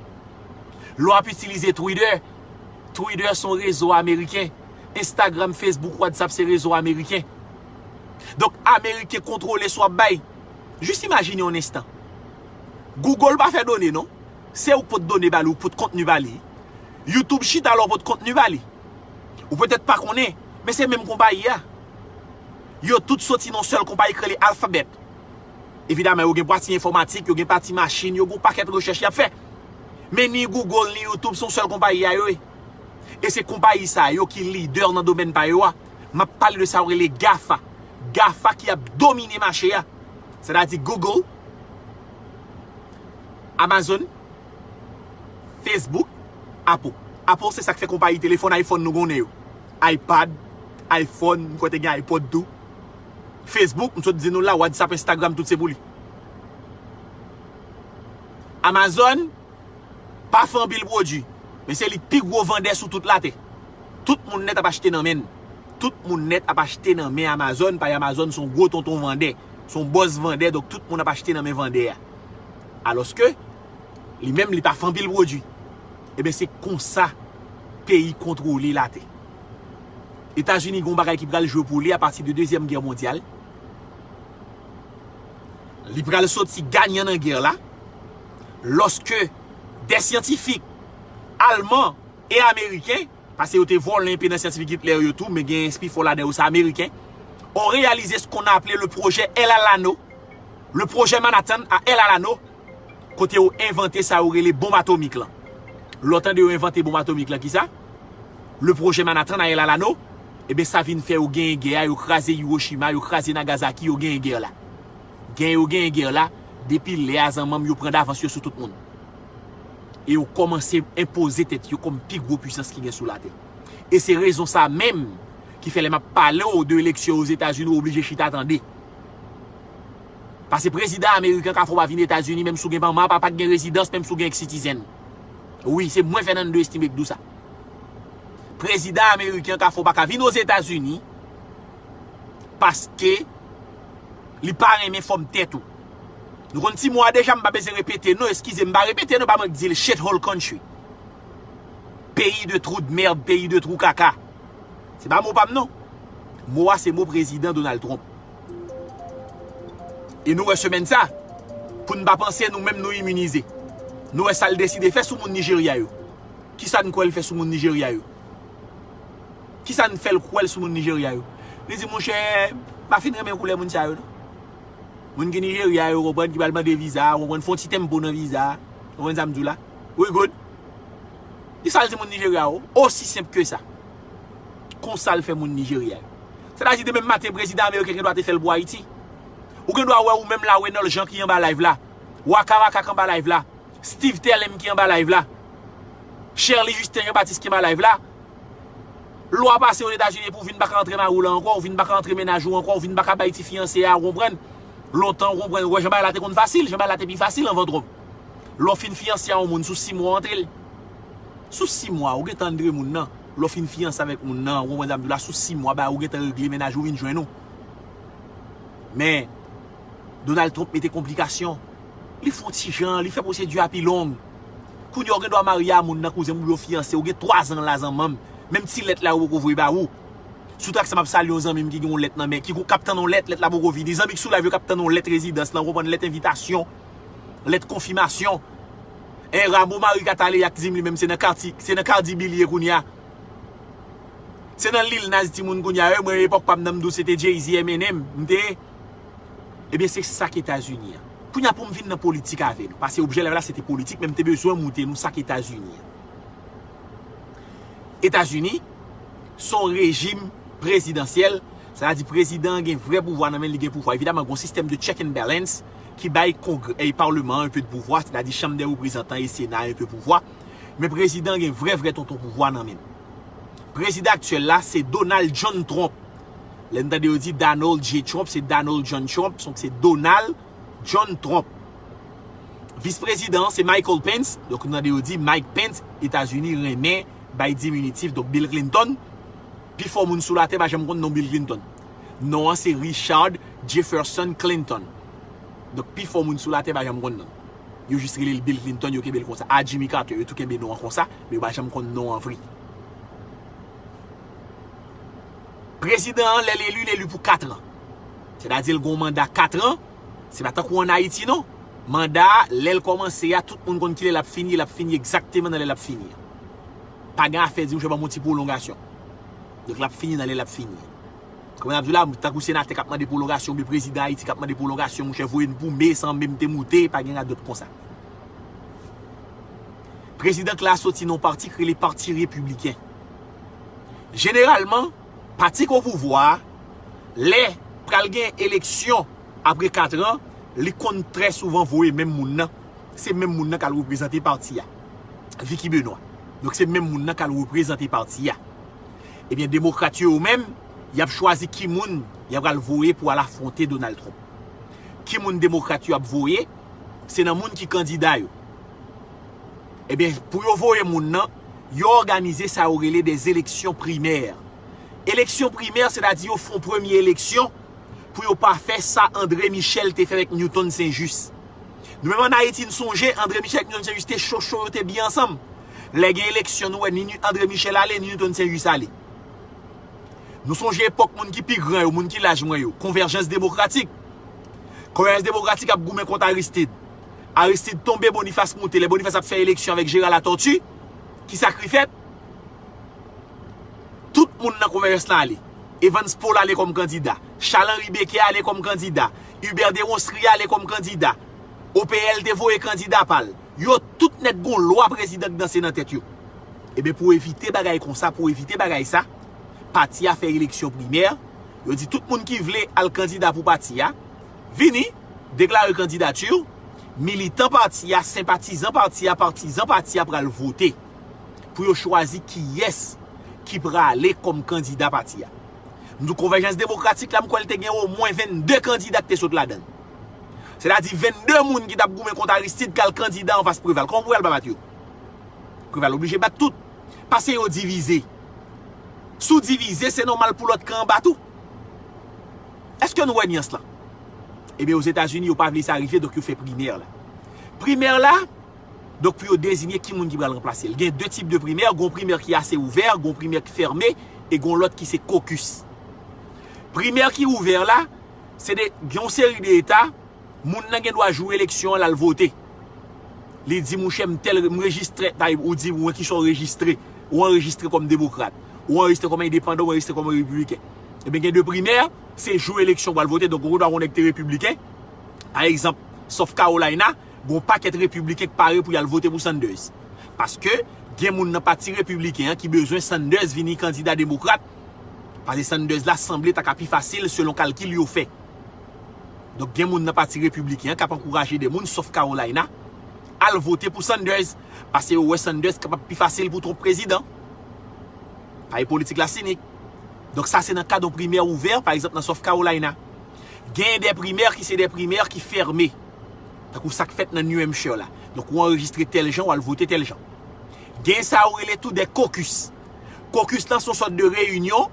Lè w ap itilize Twitter, Twitter se yon rezo ameriken. Instagram, Facebook, WhatsApp se rezo ameriken. Donk, ameriken kontwole sa w ap bay. Jis imajine yon enstan. Google pa fè done, non. Se ou k pot done ba li, ou k pot kontni ba li. YouTube chita la, ou pot kontni ba li. Ou petèt pa konnen, men se menm konpayi a. Yo tout soti nan yon sèl konpayi ki rele Alphabet. Evidaman, yo gen pati enfòmatik, yo gen pati machin, yo gen yon pakèt rechèch y ap fè. Men ni Google, ni YouTube, se yon sèl konpayi a yo ye. E se konpayi sa yo ki lidè nan domèn pa yo a. M ap pale de sa yo rele GAFA. GAFA ki ap domine mache a. Sètadi Google, Amazon, Facebook, Apple. Apple se sa k fè konpayi telefòn iPhone nou konnen yo. iPad, iPhone, m kwè te gen iPod tou. Facebook, m sot di nou la, WhatsApp, Instagram, tout se pou li. Amazon pa fè anpil pwodui, men se li k pi gwo vandè sou tout latè. Tout moun nèt ap achte nan men l. Tout moun nèt ap achte nan men Amazon, paske Amazon se yon gwo tonton vandè, se yon bòs vandè, donk tout moun ap achte nan men vandè a. Alòske, li menm, li pa fè anpil pwodui. Ebyen, se konsa peyi kontwole latè. Etazini gen yon bagay ki pral jwe pou li apati de Dezyèm Gè Mondyal. Li pral soti ganyan nan gè la, lòske de syantifik alman e ameriken, paske yo te vòlè enpe nan syantifik Hitler yo tou, men gen espifò ladan yo se ameriken, ont réalisé ce qu'on a appelé le projet El Alano, le projet Manhattan à El Alano, kote yo envante sa yo rele bonm atomik lan. Lè w tande yo envante bonm atomik lan, kisa? Le projet Manhattan à El Alano, ebyen sa vin fè yo genyen gè a, yo kraze Hiroshima, yo kraze Nagasaki, yo genyen gè la. Gen yo genyen gè la, depi lè a zanmanm yo pran davans yo sou tout moun. E yo kòmanse enpoze tèt yo kòm pi gwo pwisans ki gen sou latè. E se rezon sa menm ki fè lè m ap pale w de eleksyon Ozetazini, w oblije chita tande. Paske prezidan ameriken ka fè w pa vin Etazini, menm si w gen manman, papa k gen rezidans, menm si w gen citizen. Wi, se mwen Fernando Estimé k di w sa. Prezidan ameriken ka fè w pa ka vin Ozetazini, paske li pa renmen fòm tèt ou. Nou konn ti mo a deja, m pa bezwen repete non, eskize, m pa repete non, pa mwen k di l, shithole country. Peyi de trou de merde, peyi de trou kaka. Se pa mo pa m non. Mo a se mo prezidan Donald Trump. E nou wè semèn sa, pou n pa panse nou menm nou iminize. Nou wè sa l deside fè sou moun Nijerya yo. Kisa n kwè l fè sou moun Nijerya yo? Kisa n fè l kwè l sou moun Nijerya yo? Li di, monchè, m pa fin renmen koulè moun sa yo, non. Moun ki Nijerya yo, konprann, ki pral mande viza, konprann, fè yon ti tempo nan viza, konprann sa m di w la? We good. Li sa l di moun Nijerya yo, osi senp ke sa. Konsa l fè moun Nijerya yo. Sètadi, demen maten, prezidan ameriken gen dwa te fè l pou Ayiti. Ou gen dwa wè ou menm la, Reynold Jean ki anba live la, Waka Waka ki anba live la, Steve Terlem ki anba live la, Cherly Justin Jean Baptiste ki anba live la. Lwa pase Ozetazini pou w vin pa ka antre mari w la ankò, ou vin pa ka antre mennaj ou ankò, ou vin pa ka bay ti fiyanse a, ou konprann? Lontan, ou konprann, ou wè jan bagay la te konn fasil, jan bagay la te pi fasil anvan Trump. Lè w fin fiyanse a yon moun, sou sis mwa w antre l. Sou sis mwa, ou gentan antre moun nan. Lè w fin fiyanse avèk moun nan, ou konprann sa m di w la, sou sis mwa, bagay ou gentan regle, mennaj ou vin jwenn ou. Men, Donald Trump mete konplikasyon. Li fè yon ti jan, li fè pwosedi a pi long. Kounye a, ou gen dwa marye a moun nan, kouzen m, oubyen w fiyanse, ou gen twa zan la zanmanm. Menm ti lèt la, yo poko voye ba ou. Sou trak sa, m ap salye yon zanmi m ki gen yon lèt nan men, ki k ap tann yon lèt, lèt la poko vini. Zanmi k sou live yo k ap tann yon lèt rezidans lan, ou konprann, lèt envitasyon, lèt konfimasyon. En Ramo Mari Kataleya k di m li menm se nan Cardi, se nan Cardi B li ye kounye a. Se nan Lil Nas timoun kounye a, wi, mwen epòk pa m nan m di w se te Jay-Z, Eminem, m te ye. Ebyen, se sa k Etazini an. Kounye a pou m vin nan politik avè nou, paske objè live la se te politik, men m te bezwen moute nou sa k Etazini an. Etazini, se yon rejim prezidansyèl, sètadi prezidan an gen vrè pouvwa nan men l, li gen pouvwa. Evidaman, gen yon sistèm de check and balance ki bay Kongrè, e, Palman an un peu de pouvwa, sètadi Chanm dè Reprezantan e Sena a un peu pouvwa. Men prezidan an gen vrè, vrè tonton pouvwa nan men l. Prezidan aktyèl la, se Donald John Trump. Lè n tande yo di Donald J Trump, se Donald John Trump, donk se Donald John Trump. Vis prezidan an, se Michael Pence, donk nou tande yo di Mike Pence, Etazini renmen bay diminutif, donk Bill Clinton. Pifò moun sou latè pa janm konn non Bill Clinton. Non an se Richard Jefferson Clinton. Donk pifò moun sou latè pa janm konn non. Yo jis rele l Bill Clinton, yo kenbe l konsa. A Jimmy Carter, yo tou kenbe non an konsa, men yo pa janm konn non an vre. Prezidan an, lè l eli, l eli pou kat an. Sètadi l gen yon manda kat an. Se pa tankou ann Ayiti non. Manda a, lè l kòmanse a, tout moun konn kilè l ap fini, l ap fini egzakteman nan lè l ap fini an. Pa gen afè di, monchè, ban m yon ti pwolongasyon. Donk l ap fini nan lè l ap fini an. Kòman n ap di w la, tankou senatè k ap mande pwolongasyon, oubyen prezidan Ayiti k ap mande pwolongasyon, monchè, voye n pou me, san menm te moute, pa gen radòt konsa. Prezidan k la soti nan yon pati k rele Pati Repibliken. Jeneralman, pati k o pouvwa a, lè pral gen eleksyon apre kat an, li konn trè souvan voye menm moun nan. Se menm moun nan k al reprezante pati a. Vicky Benoît. Donk se menm moun nan k al reprezante pati a. Ebyen, demokrat yo, yo menm, y ap chwazi ki moun y ap al voye pou al afwonte Donald Trump. Ki moun demokrat yo ap voye? Se nan moun ki kandida yo. Ebyen, pou yo voye moun nan, yo òganize sa yo rele des élections primaires. Eleksyon primè, sètadi yo fè yon premye eleksyon pou yo pa fè sa André Michel te fè avèk Newton Saint-Just. Nou menm ann Ayiti, n sonje André Michel ak Newton Saint-Just te cho cho, yo te byen ansanm. Lè gen eleksyon, nou wè ni André Michel ale, ni Newton Saint-Just ale. Nou sonje epòk moun ki pi gran yo, moun ki laj mwen yo, Konvèjans Demokratik. Konvèjans Demokratik ap goumen kont Aristide. Aristide tonbe, Boniface moute. Lè Boniface ap fè eleksyon avèk Gérard Latortue, ki sa k ri fèt? Tout moun nan Konvèjans lan ale. Evans Paul ale kòm kandida. Charles Henri Becquet ale kòm kandida. Hubert Deroncerie ale kòm kandida. O P L te voye kandida pa l. Yo tout nèt gon lwa prezidan k danse nan tèt yo. Ebyen, pou evite bagay konsa, pou evite bagay sa, pati a fè eleksyon primè. Yo di tout moun ki vle al kandida pou pati a, vini, deklare kandidati w. Militan pati a, senpatizan pati a, patizan pati a pral vote pou yo chwazi kiyès ki prale kòm kandida pati a. M di w Konvèjans Demokratik la, m kwè l te gen omwen vennde kandida ki te sot ladan l. Sètadi vennde moun ki t ap goumen kont Aristide k al kandida anfas Preval. Kòman Preval pa bat yo? Preval oblije bat tout. Paske yo divize. Si w divize, se nòmal pou lòt kan an bat ou. Èske nou wè nyans lan? Ebyen, Ozetazini, yo pa vle sa rive, donk yo fè primè la. Primè la, donk pou yo deziye ki moun ki pral ranplase l. Gen de tip de primè, gen yon primè ki ase ouvè, gen yon primè ki fèmen, e gen yon lòt ki se caucus. Primè ki ouvè la, se de, gen yon seri de eta, moun nan gen dwa jou eleksyon an, l al vote. Li di, monchè, m tèl, m rejistre, ta, ou di, mwen ki sa w rejistre, ou anrejistre kòm demokrat. Ou anrejistre kòm endepandan, ou anrejistre kòm repibliken. Ebyen, gen de primè, se jou eleksyon w al vote, donk ou dwa konnen ki te repibliken. Pa egzanp, South Carolina, gen yon pakèt repibliken k pare pou y al vote pou Sanders. Paske gen moun nan pati repibliken an ki bezwen Sanders vini kandida demokrat, paske Sanders la sanble ta ka pi fasil selon kalkil yo fè. Donk, gen moun nan pati repibliken an k ap ankouraje de moun South Carolina al vote pou Sanders, paske yo wè Sanders kapab pi fasil pou Trump prezidan. Paske politik la sinik. Donk, sa se nan kad yon primè ouvè, pa egzanp, nan South Carolina. Gen de primè ki se de primè ki fèmen. Tankou sa k fèt nan New Hampshire la. Donk, ou anrejistre tèl jan, w al vote tèl jan. Gen sa yo rele tou de caucus. Caucus lan se yon sòt de reyinyon,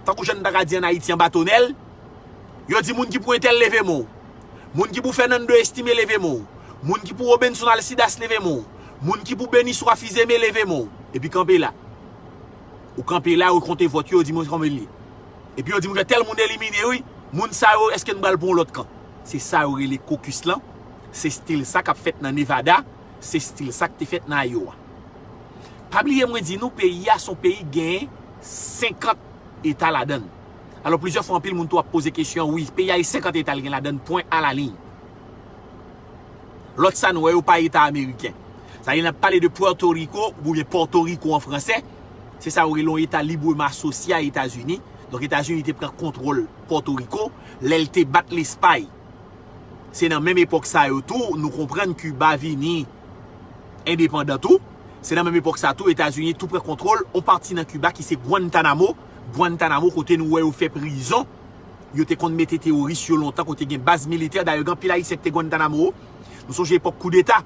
tankou jan n ta ka di ann Ayiti anba tonèl. Yo di moun ki pou entèl leve men w. Moun ki pou Fernando Estime leve men w. Moun ki pou Robenson Alcidas leve men w. Moun ki pou Beniswa Fils-Aimé leve men w. Epi kanpe la. Ou kanpe la, ou konte vòt yo, ou di moun konbyen li ye. Epi yo di moun ke tèl moun elimine, wi. Moun sa yo, èske n pral pou yon lòt kan? Se sa yo rele caucus lan. Se stil sa k ap fèt nan Nevada. Se stil sa k te fèt nan Iowa. Pa bliye mwen di nou, peyi a se yon peyi ki genyen senkant eta ladan l. Alò, plizyè fwa, anpil moun tou ap poze kesyon, wi, peyi a e senkant eta l gen ladan l, pwen a la liy. Lòt sa nou wè yo pa eta ameriken. Sa vle di, n ap pale de Puerto Rico, oubyen Pòtoriko an fransè. Se sa yo rele yon eta libreman asosye a Etazini. Donk, Etazini te pran kontwòl Pòtoriko lè l te bat Lespay. Se nan menm epòk sa yo tou, nou konprann Kiba vini endepandan tou. Se nan menm epòk sa tou, Etazini tou pran kontwòl yon pati nan Kiba ki se Guantanamo. Guantanamo, kote nou wè yo fè prizon. Yo te konn mete teworis yo lontan, kote gen baz militè. Dayè, gen anpil Ayisyen ki te Guantanamo. Nou sonje epòk koudeta.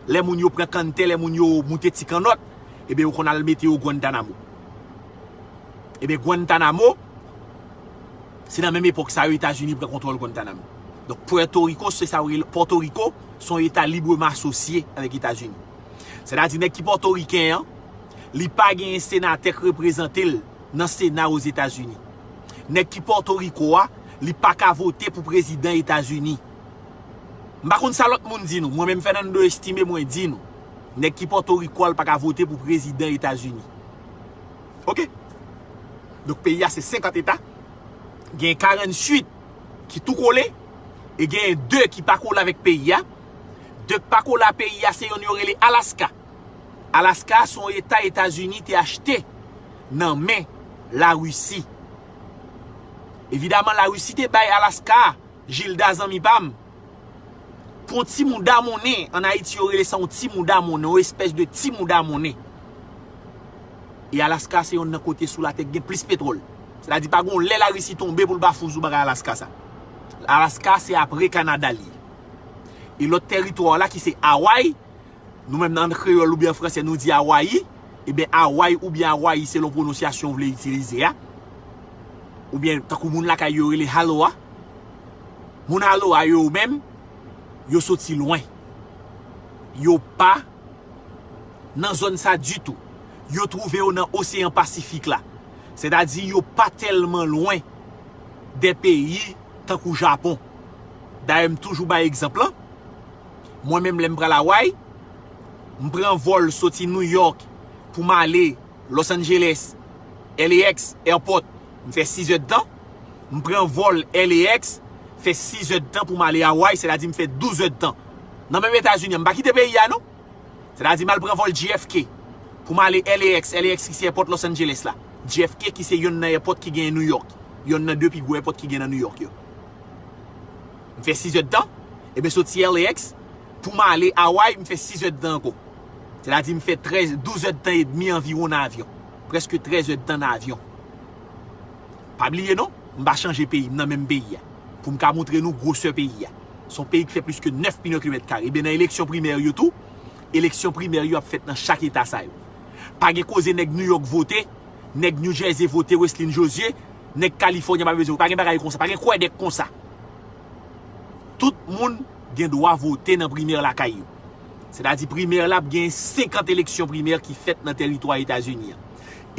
Lè moun yo pran kanntè, lè moun yo moute ti kannòt, ebyen, yo konn al mete yo Guantanamo. Ebyen, Guantanamo, se nan menm epòk sa yo Etazini pran kontwòl Guantanamo. Donk, Puerto Rico, se sa yo rele Pòtoriko, se yon eta libreman asosye avèk Etazini. Sètadi, nèg ki pòtoriken an, li pa genyen senatè k reprezante l nan Sena Ozetazini. Nèg ki Pòtoriko a, li pa ka vote pou prezidan Etazini. M pa konn sa lòt moun di nou. Mwen menm, Fernando Estime, mwen di nou. Nèg ki Pòtoriko a, li pa ka vote pou prezidan Etazini. Oke? Donk, peyi a se senkant eta. Gen karannwit ki tou kole. E gen de ki pa kole avèk peyi a. De k pa kole a peyi a, se youn yo rele Alaska. Alaska se yon eta Etazini te achte nan men Larisi. Evidaman, Larisi te bay Alaska, Gilda, zanmi pa m, pou yon ti mouda monnen. Ann Ayiti, yo rele sa yon ti mouda monnen, yon espès de ti mouda monnen. E Alaska se yonn nan kote sou latè ki gen plis petwòl. Sètadi, pa gen yon lè Larisi tonbe pou l pa fout sou bagay Alaska sa. Alaska se apre Kanada l ye. E lòt tèritwa la ki se Hawaii, nou menm nan kreyòl oubyen an fransè, nou di Awayi. Ebyen, Hawaii oubyen Awayi, selon pwononsyasyon w vle itilize a. Oubyen, tankou moun lakay yo rele Aloha. Moun Aloha yo, yo menm, yo soti lwen. Yo pa nan zòn sa ditou. Yo twouve yo nan Oseyan Pasifik la. Sètadi, yo pa tèlman lwen de peyi tankou Japon. Dayè, m toujou bay egzanp lan. Mwen menm, lè m pral Hawaii, m pran vòl soti New York pou m ale Los Angeles, L A X Airport, m fè sis èdtan. M pran vòl L A X, fè sis èdtan pou m ale Hawaii, sètadi m fè douz èdtan. Nan menm Etazini an, m pa kite peyi a, non. Sètadi, m al pran vòl J F K pou m ale L A X, L A X ki se èpòt Los Angeles la. J F K ki se yonn nan èpòt ki genyen New York. Yonn nan de pi gwo èpòt ki gen nan New York yo. M fè sis èdtan. Ebyen, soti L A X pou m ale Hawaii, m fè sis èdtan ankò. Sètadi, m fè trèz, douz èdtan edmi anviwon nan avyon. Prèske trèz èdtan nan avyon. Pa bliye non, m pa chanje peyi, m nan menm peyi a. Pou m ka montre nou gwosè peyi a. Se yon peyi ki fè plis ke nèf milyon kilomèt kare. Ebyen, nan eleksyon primè yo tou, eleksyon primè yo ap fèt nan chak eta sa yo. Pa gen koze nèg New York vote, nèg New Jersey vote Weslin Josue, nèg Kalifòni pa bezwen, pa gen bagay konsa, pa gen kwèdèk konsa. Tout moun gen dwa vote nan primè lakay yo. Sètadi primè la ap gen senkant eleksyon primè ki fèt nan tèritwa Etazini an.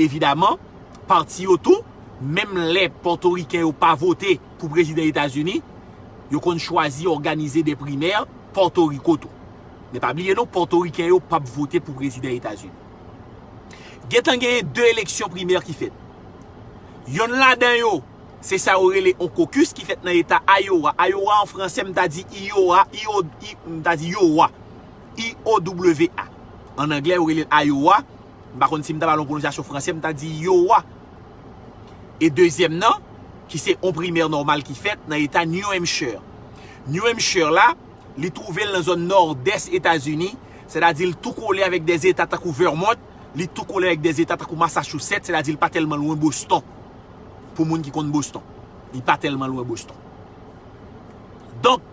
Evidaman, pati yo tou, menm lè Pòtoriken yo pa vote pou prezidan Etazini, yo konn chwazi òganize de primè Pòtoriko tou. Men pa bliye non, Pòtoriken yo p ap vote pou prezidan Etazini. Gentan genyen de eleksyon primè ki fèt. Yonn ladan yo, se sa yo rele yon kokis ki fèt nan eta Iowa. Iowa an fransè, m ta di Iowa, Io, I, m ta di Iowa, I O W A. An anglè, yo rele l Iowa. M pa konn si m ta ba l yon pwononsyasyon fransè, m ta di Iowa. E dezyèm nan, ki se yon primè nòmal ki fèt nan eta New Hampshire. New Hampshire la, li twouve l nan zòn nòdès Etazini, sètadi l tou kole avèk de eta tankou Vermont, li tou kole avèk de eta tankou Massachusetts, sètadi l pa tèlman lwen Boston. Pou moun ki konn Boston, li pa tèlman lwen Boston. Donk,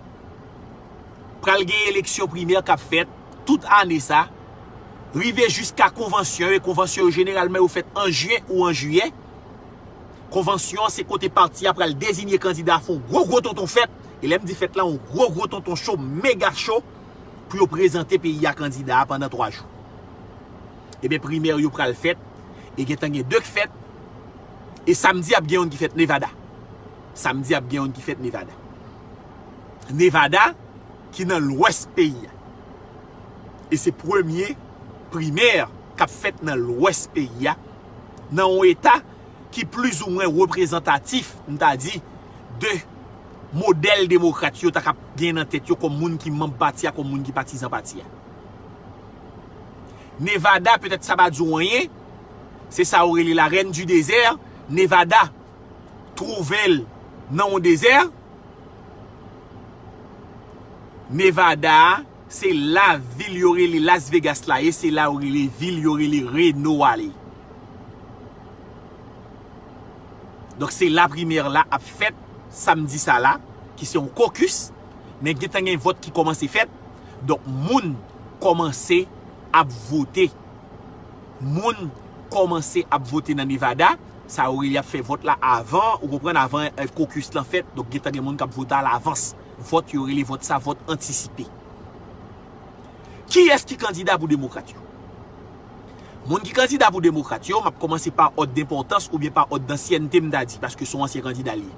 pral gen eleksyon primè k ap fèt tout ane sa, rive jiska konvansyon yo, e konvansyon yo jeneralman yo fèt an jen ou an jiyè. Konvansyon an se kote pati a pral deziye kandida, fè yon gwo gwo tonton fèt, e lè m di fèt la, yon gwo gwo tonton cho, mega cho, pou yo prezante peyi a kandida a pandan twa jou. Ebyen, primè yo pral fèt, e gentan gen de k fèt, e samdi ap gen youn ki fèt Nevada. Samdi ap gen youn ki fèt Nevada. Nevada, ki nan lwès peyi a. E se premye primè k ap fèt nan lwès peyi a, nan yon eta ki plizoumwen reprezantatif, m ta di, de modèl demokrat yo ta kap gen nan tèt yo kòm moun ki manm pati a, kòm moun ki patizan pati a. Nevada, petèt sa pa di w anyen, se sa yo rele la reine du désert. Nevada twouve l nan yon dezè. Nevada a, se la vil yo rele Las Vegas la ye, se la yo rele vil yo rele Reno a li. Donk se la primè la ap fèt samdi sa la, ki se yon kokis, men gentan gen vòt ki kòmanse fèt. Donk moun kòmanse ap vote. Moun kòmanse ap vote nan Nevada. Sa yo rele ap fè vòt la avan, ou konprann, avan eh, kokis lan fèt. Donk gentan gen moun k ap vote alavans. Vòt yo rele vòt sa vòt antisipe. Kiyès ki kandida pou demokrat yo? Moun ki kandida pou demokrat yo, m ap kòmanse pa òd denpòtans oubyen pa òd dansyènte m ta di, paske se yon ansyen kandida li ye.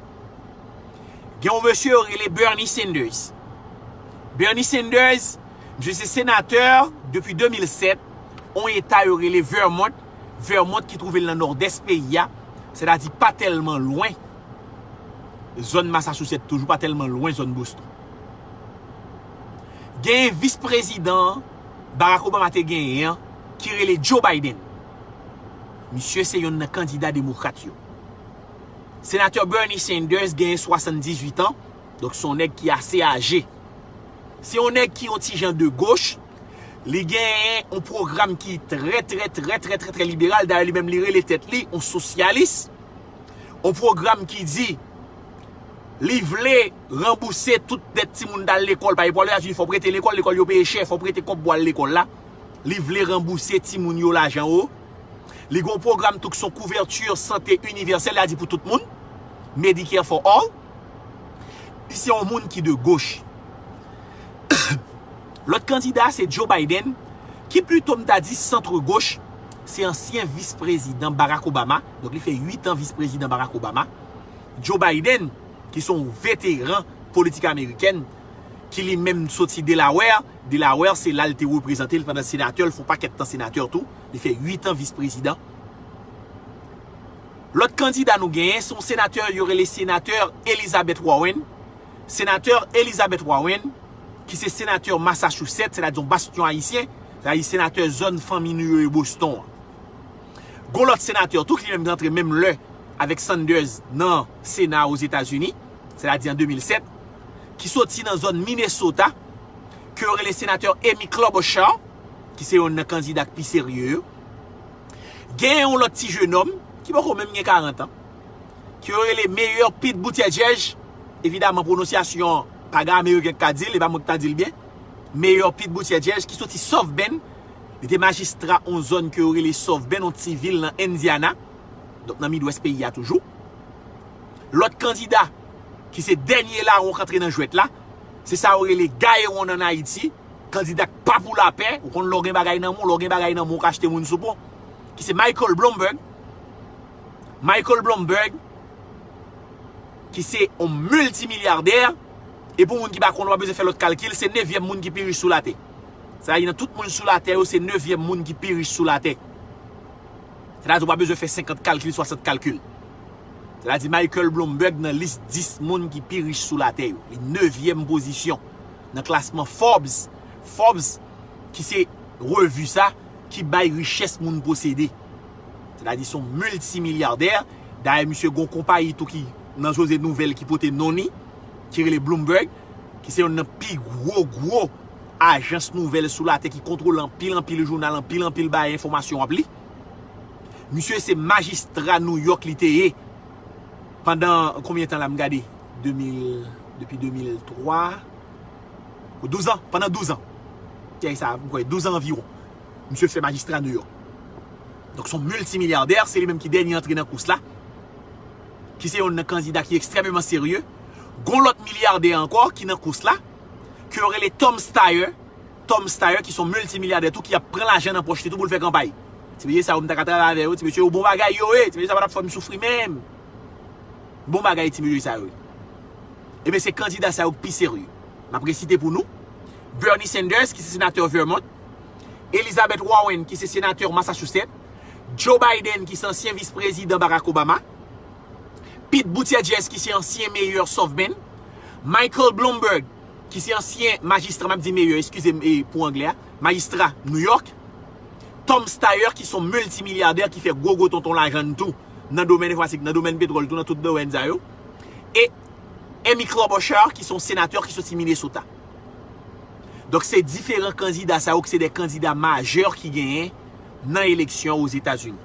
Gen yon mesye yo rele Bernie Sanders. Bernie Sanders, misye se senatè depi de mil sèt, yon eta yo rele Vermont, Vermont ki twouve l nan nòdès peyi a, sètadi pa tèlman lwen zòn Massachusetts, toujou pa tèlman lwen zòn Boston. Genyen vis prezidan Barack Obama te genyen an, ki rele Joe Biden. Misye se yonn nan kandida demokrat yo. Senatè Bernie Sanders genyen swasanndizuit an, donk se yon nèg ki ase aje. Se yon nèg ki yon ti jan de goch. Li genyen yon pwogram ki trè, trè, trè, trè, trè, trè liberal. Dayè, li menm, li rele tèt li yon sosyalis. Yon pwogram ki di li vle ranbouse tout dèt timoun t al lekòl. Pa gen pwoblèm, fò w prete lekòl, lekòl yo peye chè, fò w prete kòb pou w al lekòl la. Li vle ranbouse timoun yo lajan yo. Li gen yon pwogram tou ki se yon kouvèti sante inivèsèl, li a di pou tout moun, Medicare for all. Li se yon moun ki de goch. Lòt kandida se Joe Biden, ki plito m ta di sant goch, se ansyen vis prezidan Barack Obama. Donk li fè uit an vis prezidan Barack Obama. Joe Biden, ki se yon veteran politik amerikèn, ki li menm soti Delaware. Delaware, se la l te reprezante l pandan senatè, l fè yon pakèt tan senatè tou. Li fè uit an vis prezidan. Lòt kandida nou genyen, se yon senatè, yo rele senatè Elizabeth Warren. Senatè Elizabeth Warren, ki se senatè Massachusetts, sètadi yon bastyon ayisyen, sètadi senatè zòn fanmi nou yo e Boston an. Gon lòt senatè tou ki li menm rantre menm lè avèk Sanders nan Sena Ozetazini, sètadi an de mil sèt, ki soti nan zòn Minnesota, ke yo rele senatè Amy Klobuchar, ki se yonn nan kandida k pi serye yo. Gen yon lòt ti jenòm, ki poko menm gen karant an, ke yo rele Mayor Pete Buttigieg. Evidaman, pwononsyasyon an, pa gen Ameriken k ka di l, e pa mwen k ta di l byen. Mayor Pete Buttigieg, ki soti South Bend, li te majistra yon zòn ke yo rele South Bend, yon ti vil nan Indiana, donk nan Midwest peyi a toujou. Lòt kandida, ki se dènye lawon k antre nan jwèt la, se sa yo rele Guy Aaron ann Ayiti, kandida k pa pou lapè. Ou konn lè w gen bagay nan men w, lè w gen bagay nan men w, ou ka achte moun sou pon, ki se Michael Bloomberg. Michael Bloomberg, ki se yon miltimilyadè, e pou moun ki pa konn, w pa bezwen fè lòt kalkil, se nevyèm moun ki pi rich sou latè. Sa vle di nan tout moun sou latè yo, se nevyèm moun ki pi rich sou latè. Sètadi, ou pa bezwen fè senkant kalkil, swasant kalkil. Sètadi, Michael Bloomberg nan lis dis moun ki pi rich sou latè yo. Li nevyèm pozisyon nan klasman Forbes. Forbes, ki se revi sa, ki bay richès moun posede. Sètadi, se yon miltimilyadè. Dayè, misye gen yon konpayi tou ki nan Jose Nouvèl ki pote non li, ki rele Bloomberg, ki se youn nan pi gwo, gwo ajans nouvèl sou latè ki kontwole anpil, anpil jounal, anpil, anpil bagay enfòmasyon w ap li. Misye se majistra New York li te ye pandan konbyen tan la m gade? De mil, depi de mil twa, douz an, pandan douz an. Tèy sa, m kwè, douz an anviwon. Misye fè majistra New York. Donk, se yon miltimilyadè, se li menm ki dènye antre nan kous la, ki se youn nan kandida ki ekstrèmeman serye. Gon lòt milyadè ankò ki nan kous la, ke yo rele Tom Steyer. Tom Steyer, ki se yon miltimilyadè tou, ki ap pran lajan nan pòch li tou pou l fè kanpay. Ti mesye sa yo, m ta ka travay avè yo, ti mesye yo bon bagay yo ye, ti mesye sa pa t ap fè m soufri menm. Bon bagay, ti mesye sa yo ye. Ebyen, se kandida sa yo k pi serye. M ap resite pou nou. Bernie Sanders, ki se senatè Vermont. Elizabeth Warren, ki se senatè Massachusetts. Joe Biden, ki se ansyen vis prezidan Barack Obama. Pete Buttigieg, ki se ansyen meyè South Bend. Michael Bloomberg, ki se ansyen majistra, m ap di meyè, eskize m, e, pou anglè a, majistra New York. Tom Steyer, ki se yon miltimilyadè ki fè gwo, gwo tonton lajan n tou, nan domèn enfòmatik, nan domèn petwòl tou, nan tout domèn sa yo. E Amy Klobuchar, ki se yon senatè ki soti Minnesota. Donk, se diferan kandida sa yo ki se de kandida majè ki genyen nan eleksyon Ozetazini.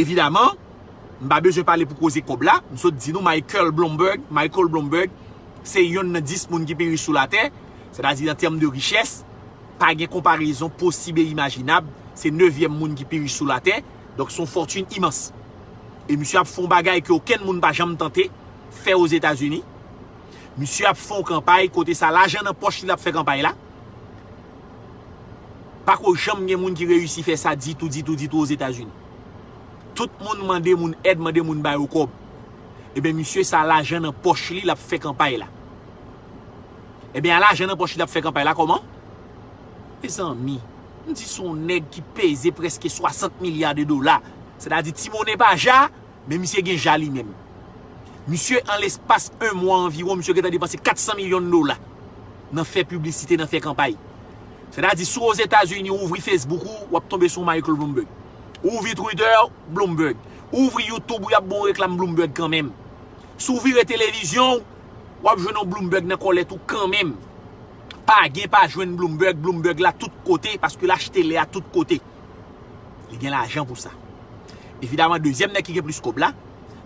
Evidaman, m pa bezwen pale pou koze kòb la, m sot di nou Michael Bloomberg, Michael Bloomberg, se yonn nan dis moun ki pi rich sou latè, sètadi an tèm de richès, pa gen konparezon posib e imajinab, se nevyèm moun ki pi rich sou latè, donk se yon fòtin imans. E misye ap fè yon bagay ke okenn moun pa janm tante fè Ozetazini. Misye ap fè yon kanpay kote sa lajan nan pòch li l ap fè kanpay la. Pako janm gen moun ki reyisi fè sa ditou, ditou, ditou Ozetazini. Tout moun mande moun èd, mande moun ba yo kòb. Ebyen, misye sa lajan nan pòch li l ap fè kanpay la. Ebyen, a lajan nan pòch li l ap fè kanpay la kòman? Mezanmi, m di se yon nèg ki peze prèske swasant milya de dola. Sètadi, ti monnen pa ja, men misye gen ja li menm. Misye, an lespas yon mwa anviwon, misye gentan depanse kat san milyon dola nan fè piblisite, nan fè kanpay. Sètadi, si w Ozetazini, ou ouvri Facebook ou, w ap tonbe sou Michael Bloomberg. Ou ouvri Twitter, Bloomberg. Ou ouvri YouTube, y ap ba w reklam Bloomberg kanmenm. Si w vire televizyon w, w ap jwenn yon Bloomberg nan kòlèt ou kanmenm. Pa gen pa jwenn Bloomberg, Bloomberg la tout kote, paske l achte lè a tout kote. Li gen lajan pou sa. Evidaman, dezyèm nèg ki gen plis kòb la,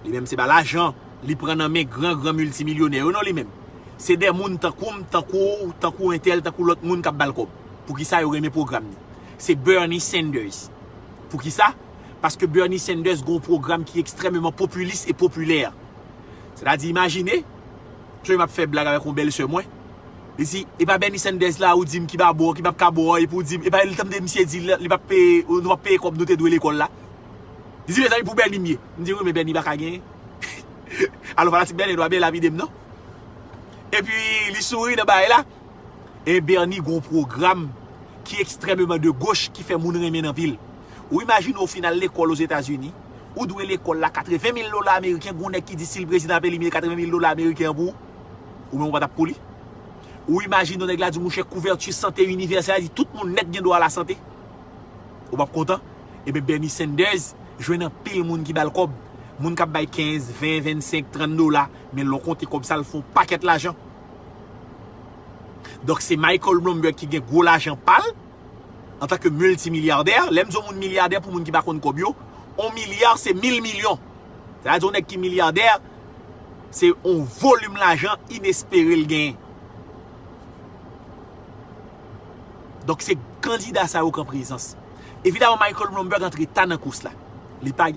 li menm se pa lajan li pran nan men gran, gran miltimilyonè yo non li menm. Se de moun tankou m, tankou w, tankou entèl, tankou lòt moun k ap ba l kòb. Poukisa yo renmen pwogram li? Se Bernie Sanders. Poukisa? Paske Bernie Sanders gen yon pwogram ki ekstrèmeman popilis e popilè. Sètadi, imajine, jan m ap fè blag avèk yon bèlsè mwen. Li di, "E pa Bernie Sanders la ou di m ki pa bon, ki p ap ka bon an, epi ou di m, e pa li tande misye di li, li p ap peye, nou p ap peye kòb nou te dwe lekòl la." Li di, "Mezanmi, pou Bernie m ye." M di, "Wi, men Bernie pa ka genyen." Alò, fanatik Bernie, nou pa byen lapide m, non? Epi, li souri nan bagay la. E Bernie gen yon pwogram ki ekstrèmeman de goch, ki fè moun renmen l anpil. Ou imajine w fin al lekòl Ozetazini, ou dwe lekòl la katreven mil dola ameriken, gen yon nèg ki di si l prezidan ap elimine katreven mil dola ameriken an pou ou, ou menm ou pa t ap pou li. Ou imajine w nèg la di, "Monchè, kouvèti sante inivèsèl la, di tout moun nèt gen dwa a lasante." Ou p ap kontan? Ebyen, Bernie Sanders jwenn anpil moun ki ba l kòb. Moun k ap bay kenz, ven, vennsenk, trant dola, men lè w konte kòb sa, l fè yon pakèt lajan. Donk, se Michael Bloomberg ki gen gwo lajan pa l, antanke miltimilyadè. Lè m di yon moun milyadè, pou moun ki pa konn kòb yo, yon milya se mil milyon. Sètadi, yon nèg ki milyadè, se yon volim lajan inespere l genyen. Donk, se kandida sa yo k an prezans. Evidaman, Michael Bloomberg antre ta nan kous la. Li pa,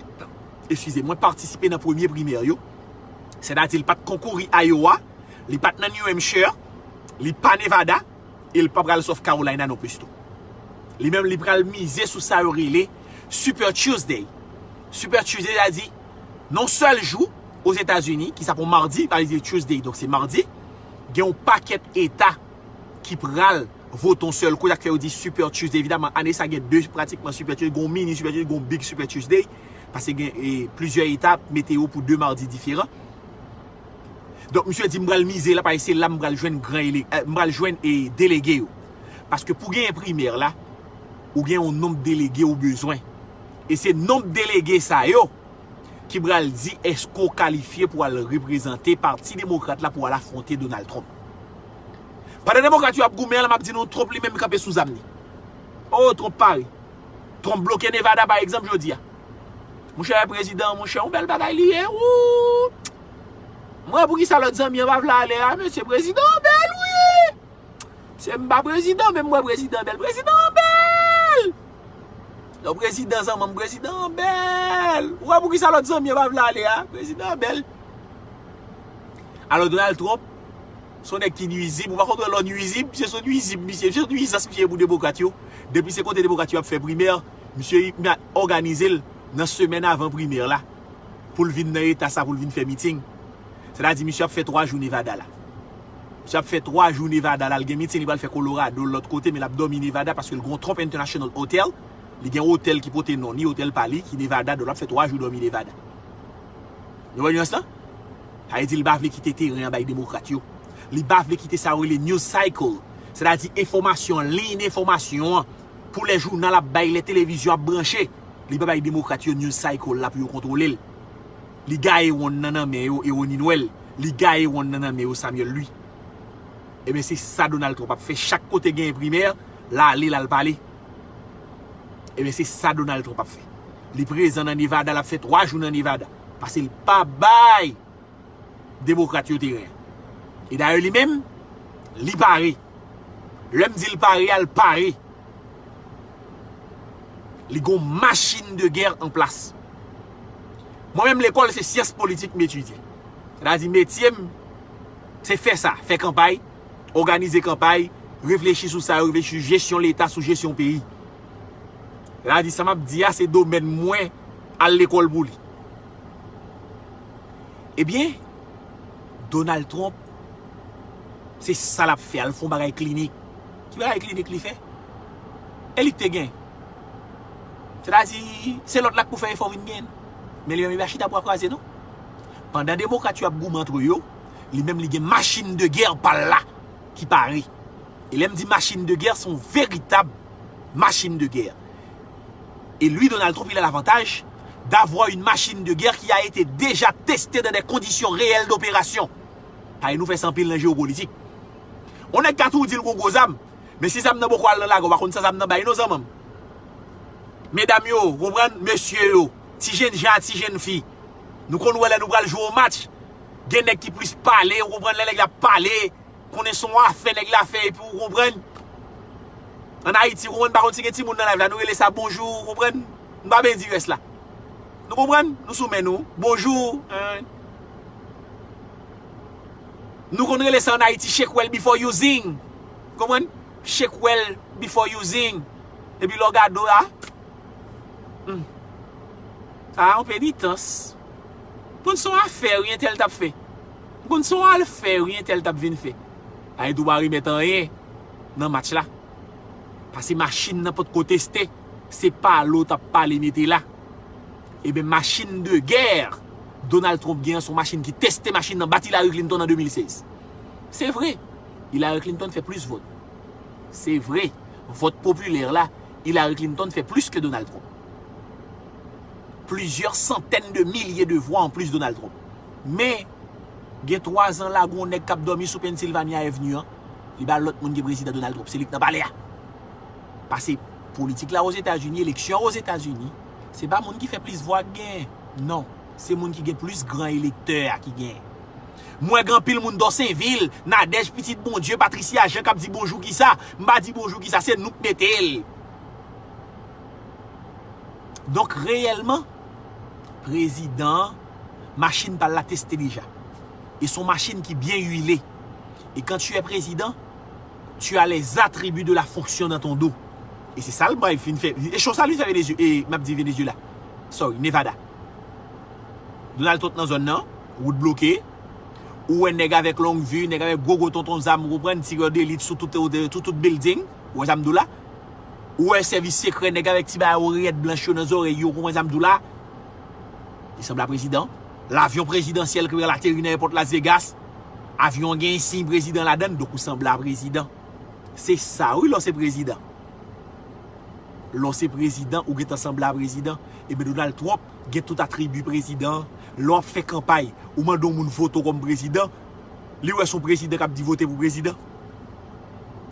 eskize mwen, patisipe nan premye primè yo. Sètadi, li pa t konkouri Iowa, li pa t nan New Hampshire, li pa Nevada, e li pa pral South Carolina non plis tou. Li menm, li pral mize sou sa yo rele Super Tuesday. Super Tuesday, sa di, nan yon sèl jou, Ozetazini, ki sa pou madi, pa vle di Tuesday, donk se madi, gen yon pakèt eta ki pral vote yon sèl kou, sa k fè yo di Super Tuesday. Evidaman, ane sa gen de pratikman Super Tuesday, gen yon mini Super Tuesday, gen yon big Super Tuesday, paske gen e, plizyè eta mete yo pou de madi diferan. Donk, misye di, "M pral mize la, paske se la m pral jwenn gran ele, eh, m pral jwenn e delege yo." Paske pou genyen primè la, ou gen yon nonb delege ou bezwen. E se nonb delege sa yo ki pral di èske w kalifye pou al reprezante Pati Demokrat la pou al afwonte Donald Trump. Pandan Demokrat yo ap goumen la, m ap di nou, Trump li menm kanpe sou zam li. Oh, Trump pare. Trump bloke Nevada, pa egzanp, jodi a. Monchè, prezidan, monchè, yon bèl bagay li ye, wou! Mwen, poukisa lòt zanmi an pa vle ale a, mesye, prezidan an bèl, wi! Se m pa prezidan, men m wè prezidan bèl. Prezidan an bèl! Lè w prezidan, zanmi m, prezidan an bèl! Ou wè poukisa lòt zanmi an pa vle ale a? Prezidan an bèl. Alò, Donald Trump, se yon nèg ki nwizib. Ou pa konn wè lè w nwizib, se sou nwizib, misye, se sou nwizans misye ye pou Demokrat yo. Depi se kote Demokrat yo ap fè primè, misye, misye òganize l nan semèn avan primè la pou l vin nan eta sa, pou l vin fè miting. Sètadi, misye ap fè twa jou Nevada la. Misye ap fè twa jou Nevada la. L gen miting, li pral fè Colorado, lòt kote, men l ap dòmi Nevada paske l gen yon Trump International Hotel. Li gen yon otèl ki pote non li, otèl pa li, ki Nevada, donk l ap fè twa jou dòmi Nevada. Nou wè nyans lan? Sa vle di li pa vle kite teren an bay Demokrat yo. Li pa vle kite sa yo rele news cycle. Sètadi enfòmasyon, liy enfòmasyon an. Pou lè jounal ap bay, lè televizyon ap branche, li pa bay Demokrat yo news cycle la pou yo kontwole l. Li gaye wonn nan nan men yo, e Ronin wè l. Li gaye wonn nan nan men yo, Samuel Louis. Ebyen, se sa Donald Trump ap fè. Chak kote genyen primè, l ale, l al pale. Ebyen, se sa Donald Trump ap fè. Li prezan nan Nevada, l ap fè twa jou nan Nevada. Paske l pa bay Demokrat yo teren an. E dayè, li menm, li pare. Lè m di l pare a, l pare. Li gon machin de gè an plas. Mwen menm, lekòl, se syans politik m etidye. Sètadi, metye m, se fè sa, fè kanpay, òganize kanpay, reflechi sou sa yo, reflechi sou jesyon Leta, sou jesyon peyi. Sètadi, sa m ap di a, se domèn mwen al lekòl pou li. Ebyen, Donald Trump, se sa l ap fè, al fè yon bagay klinik. Ki bagay klinik li fè? E li k te gen. Sètadi, se lòt la k pou fè efò vin gen. Men li menm, li pa chita bwa kwaze, non. Pandan Demokrat yo ap goumen antre yo, li menm, li gen machin de gè pa l la ki pare. E lè m di machin de gè, se yon veritab machin de gè. Et lui, Donald Trump, il a l'avantage d'avoir une machine de guerre qui a été déjà testée dans des conditions réelles d'opération. Paske nou fè sa anpil nan jewopolitik. Yon nèg ka tou di l gon gwo zam, men si zam nan poko al nan lagè, w pa konn sa zam nan bay non, zanmi m. Medam yo, konprann, mesye yo, ti jènjan, ti jènfi. Nou konn wè lè nou pral jwe yon match, gen nèg ki plis pale, ou konprann, lè nèg la ap pale, konnen se yon afè nèg la fè epi w konprann. Ann Ayiti, w konprann, pa konn si gen timoun nan live la, nou rele sa bonjou, w konprann? M pa ben di rès la. Nou konprann? Nou sou men nou. Bonjou. Hein? Nou konn rele sa ann Ayiti, shake well before using. Konprann? Shake well before using. Epi lè w gade w la, hmm. Sa a yon penitans. Konn se yon afè wi entèl t ap fè. Konn se yon afè wi entèl t ap vin fè. Ayiti w pa remèt anyen nan match la. Paske machin nan potko teste. Se pale w t ap pale mete la. Ebyen, machin de gè Donald Trump gen an, se yon machin ki teste, machin nan bat Hillary Clinton an de mil sèz. Se vre, Hillary Clinton fè plis vòt. Se vre, vòt popilè la, Hillary Clinton fè plis ke Donald Trump. Plizyè santèn de milye de vwa anplis Donald Trump. Men, gen twa zan la, gon nèg k ap dòmi sou Pennsylvania Avenue an, li ba lòt moun ki prezidan Donald Trump. Se li k nan palè a. Paske politik la Ozetazini, eleksyon Ozetazini, se pa moun ki fè plis vwa k genyen. Non, se moun ki gen plis gran elektè a ki genyen. M wè gen anpil moun Dòsenvil, Nadège, Pitit Bondye, Patricia Jean k ap di bonjou kisa, m pa di bonjou kisa, se nou k mete l. Donk, reyèlman, prezidan an, machin pa l la teste deja. E se yon machin ki byen uile. E quand tu es président, tu as les attributs de la fonction dans ton dos. E se sa l bay fin fè. E cho sa l fin fè Venezuela, e m ap di Venezuela. Sorry, Nevada. Donald Trump nan zòn nan, wout bloke. Ou wè nèg avèk long vi, nèg avèk gwo gwo tonton zam, ou konprann, tirè delit sou tout, tout, tout, tout building, ou wè sa m di w la. Ou wè sèvis sekrè, nèg avèk ti bagay oreyèt blanch yo nan zòrèy yo, ou konprann sa m di w la. Li sanble a prezidan. Lavyon prezidansyèl ki pral ateri nan èpòt Las Vegas. Avyon an gen siy prezidan ladan l, donk ou sanble a prezidan. Se sa wi lè w se prezidan. Lè w se prezidan, ou gentan sanble a prezidan. Ebyen Donald Trump gen tout atribi prezidan. Lè w ap fè kanpay, ou mande yon moun vote w kòm prezidan, li wè se yon prezidan k ap di vote pou prezidan.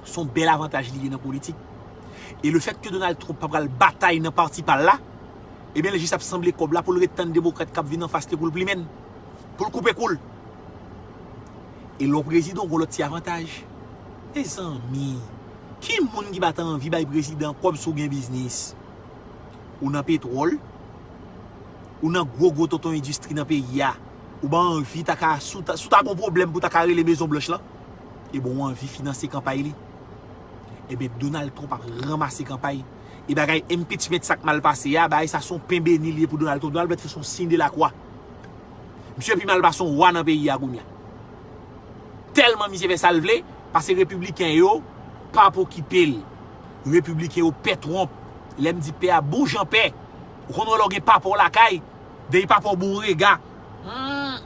Se yon bèl avantaj li ye nan politik. E lefètke Donald Trump pa pral batay nan pati pa l la, ebyen li jis ap sanble kòb la pou l ret tann demokrat k ap vin anfas li pou l plimen l, pou l koupe kou l. E lè w prezidan, w gen lòt ti avantaj. Mezanmi, ki moun ki pa ta anvi bay prezidan kòb si w gen biznis? Ou nan petwòl, ou nan gwo gwo tonton endistri nan peyi a, ou pa anvi ta ka, si w ta, si w ta gen yon pwoblèm pou w ta ka rele Mezon Blanch lan, ebyen w anvi finanse kanpay li. Ebyen Donald Trump ap ranmase kanpay. E bagay impeachment sa k mal pase a, bagay sa se yon pen beni li ye pou Donald Trump. Donald Trump se yon siy de lakwa. Misye pi mal pase yon wa nan peyi a kounye a. Tèlman misye fè sa l vle, paske repibliken yo pa ap okipe l. Repibliken yo pè Trump. Lè m di pè a, bon jan pè. Ou konn wè lè w gen papa w lakay, depi papa w ba w rega, hmm,